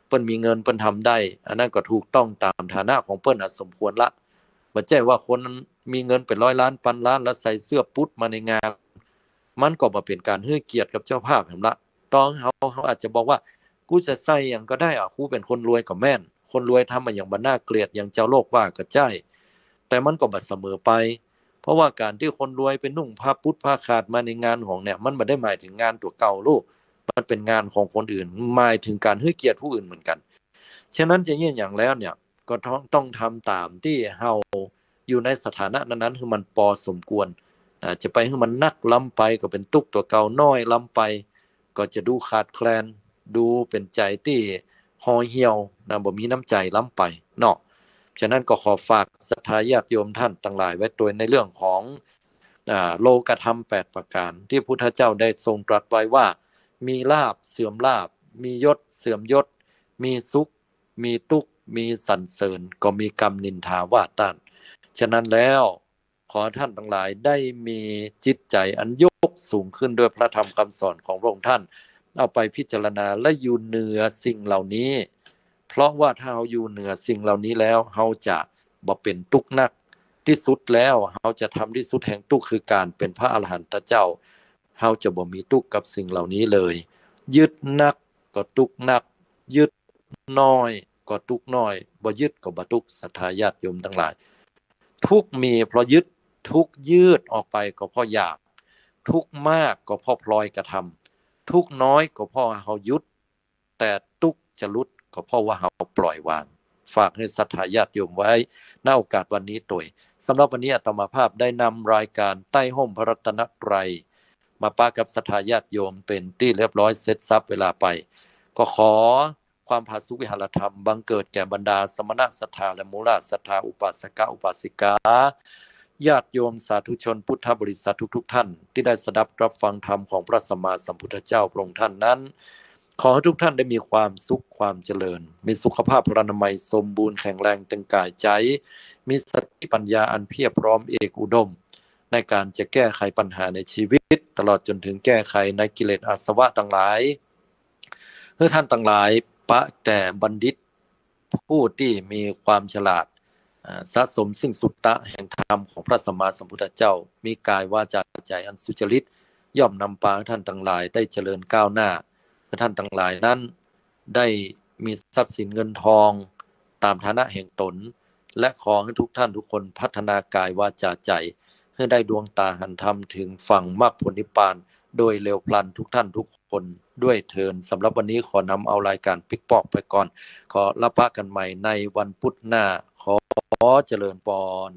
เปิ้นมีเงินเปิ้นทำได้ อันนั้นก็ถูกต้องต๋ามฐานะของเปิ้นอะ สมควรละ บ่ใจ้ว่าคนมีเงินเป๋นร้อยล้านปันล้าน แล้วใส่เสื้อปุ๊ดมาในงาน มันก็บ่เป๋นก๋านหื้อเกียรติกับเจ้าภาพแหมละ ตองเฮา เฮาอาจจะบอกว่า กูจะใส่หยังก็ได้อะ กูเป๋นคนรวยก็แม่น คนรวยทำอะหยังบ่น่าเกลียด อย่างจาวโลกว่าก็ใจ้ แต่มันก็บ่เสมอไป เพราะว่าก๋านตี้คนรวยไปนุ่งผ้าปุ๊ดผ้าขาดมาในงานของเนี่ย มันบ่ได้หมายเถิงงานตั๋วเก่าลูก มันเป๋นงานของคนอื่น หมายเถิงก๋านหื้อเกียรติผู้อื่นเหมือนกั๋น ฉะนั้นจะเยียะหยังแล้วเนี่ย ก็ต้อง ต้องทำต๋ามตี้เฮาอยู่ในสถานะนั้นๆ หื้อมันปอสมควร อ่า จะไปหื้อมันนักล้ำไปก็เป๋นตุ๊กข์ตั๋วเก่า น้อยล้ำไปก็จะดูขาดแคลน ดูเป๋นใจ๋ตี้ห่อเหี่ยวนะ บ่มีน้ำใจ๋ล้ำไปเนาะ ฉะนั้นก็ขอฝากศรัทธาญาติโยมท่านตังหลายไว้ตวยในเรื่องของ อ่า โลกธรรมแปดประก๋าน ตี้พุทธเจ้าได้ทรงตรัสไว้ว่า มีลาภเสื่อมลาภ มียศเสื่อมยศ มีสุข มีตุ๊กข์ มีสรรเสริญ ก็มีกำนินทาว่าต้าน ฉะนั้นแล้ว ขอท่านตังหลายได้มีจิตใจ๋อันยกสูงขึ้นด้วยพระธรรมกำสอนของพระองค์ท่าน เอาไปพิจารณาและอยู่เหนือสิ่งเหล่านี้ เพราะว่าถ้าเฮาอยู่เหนือสิ่งเหล่านี้แล้ว เฮาจะบ่เป๋นตุ๊กข์นัก ตี้สุดแล้ว เฮาจะทำตี้สุดแห่งตุ๊กข์ คือก๋านเป๋นพระอรหันตเจ้า เฮาจะบ่มีตุ๊กข์กับสิ่งเหล่านี้เลย ยึดนักก็ตุ๊กข์นัก ยึดน้อยก็ตุ๊กข์น้อย บ่ยึดก็บ่ตุ๊กข์ ศรัทธาญาติโยมตังหลาย ทุกข์มีเพราะยึด ทุกข์ยืดออกไปก็เพราะอยาก ทุกข์มากก็เพราะพลอยกระทำ ทุกข์น้อยก็เพราะเฮาหยุด แต่ตุ๊กข์จะหลุดก็เพราะว่าเฮาปล่อยวาง ฝากหื้อศรัทธาญาติโยมไว้ ณ โอกาสวันนี้ตวย สำหรับวันนี้อาตมาภาพได้นำรายการใต้ฮ่มพระรัตนตรัย มาปะกับศรัทธาญาติโยมเป๋นตี้เรียบร้อยเสร็จสับเวลาไป ก็ขอความผาสุกวิหารธรรมบังเกิดแก่บรรดาสมณะศรัทธาและมูลศรัทธา อุปาสกะอุปาสิกา ญาติโยมสาธุชนพุทธบริษัททุกๆ ท่าน ตี้ได้สดับรับฟังธรรมของพระสัมมาสัมพุทธเจ้าพระองค์ท่านนั้น ขอหื้อทุกท่านได้มีความสุขความเจริญ มีสุขภาพพลานามัยสมบูรณ์แข็งแรงตึงก๋ายใจ๋ มีสติปัญญาอันเพียบพร้อมเอกอุดม ในก๋านจะแก้ไขปัญหาในชีวิต ตลอดจ๋นเถิงแก้ไขในกิเลสอาสวะตังหลาย หื้อท่านตังหลายปะแต่บัณฑิต ผู้ตี้มีความฉลาด อ่า สะสมซึ่งสุตตะแห่งธรรมของพระสัมมาสัมพุทธเจ้า มีก๋ายวาจาใจ๋อันสุจริต ย่อมนำปาหื้อท่านตังหลายได้เจริญก้าวหน้า หื้อท่านตังหลายนั้นได้มีทรัพย์สินเงินทองต๋ามฐานะแห่งต๋น และขอหื้อทุกท่านทุกคนพัฒนากายวาจาใจ๋ หื้อได้ดวงต๋าหันธรรมเถิงฝั่งมรรคผลนิพพาน โดยเร็วพลันทุกท่านทุกคนด้วยเทอญ สำหรับวันนี้ขอนำเอารายการปิ๊กปอกไปก่อน ขอละปะกั๋นใหม่ในวันพุธหน้า ขอเจริญปอน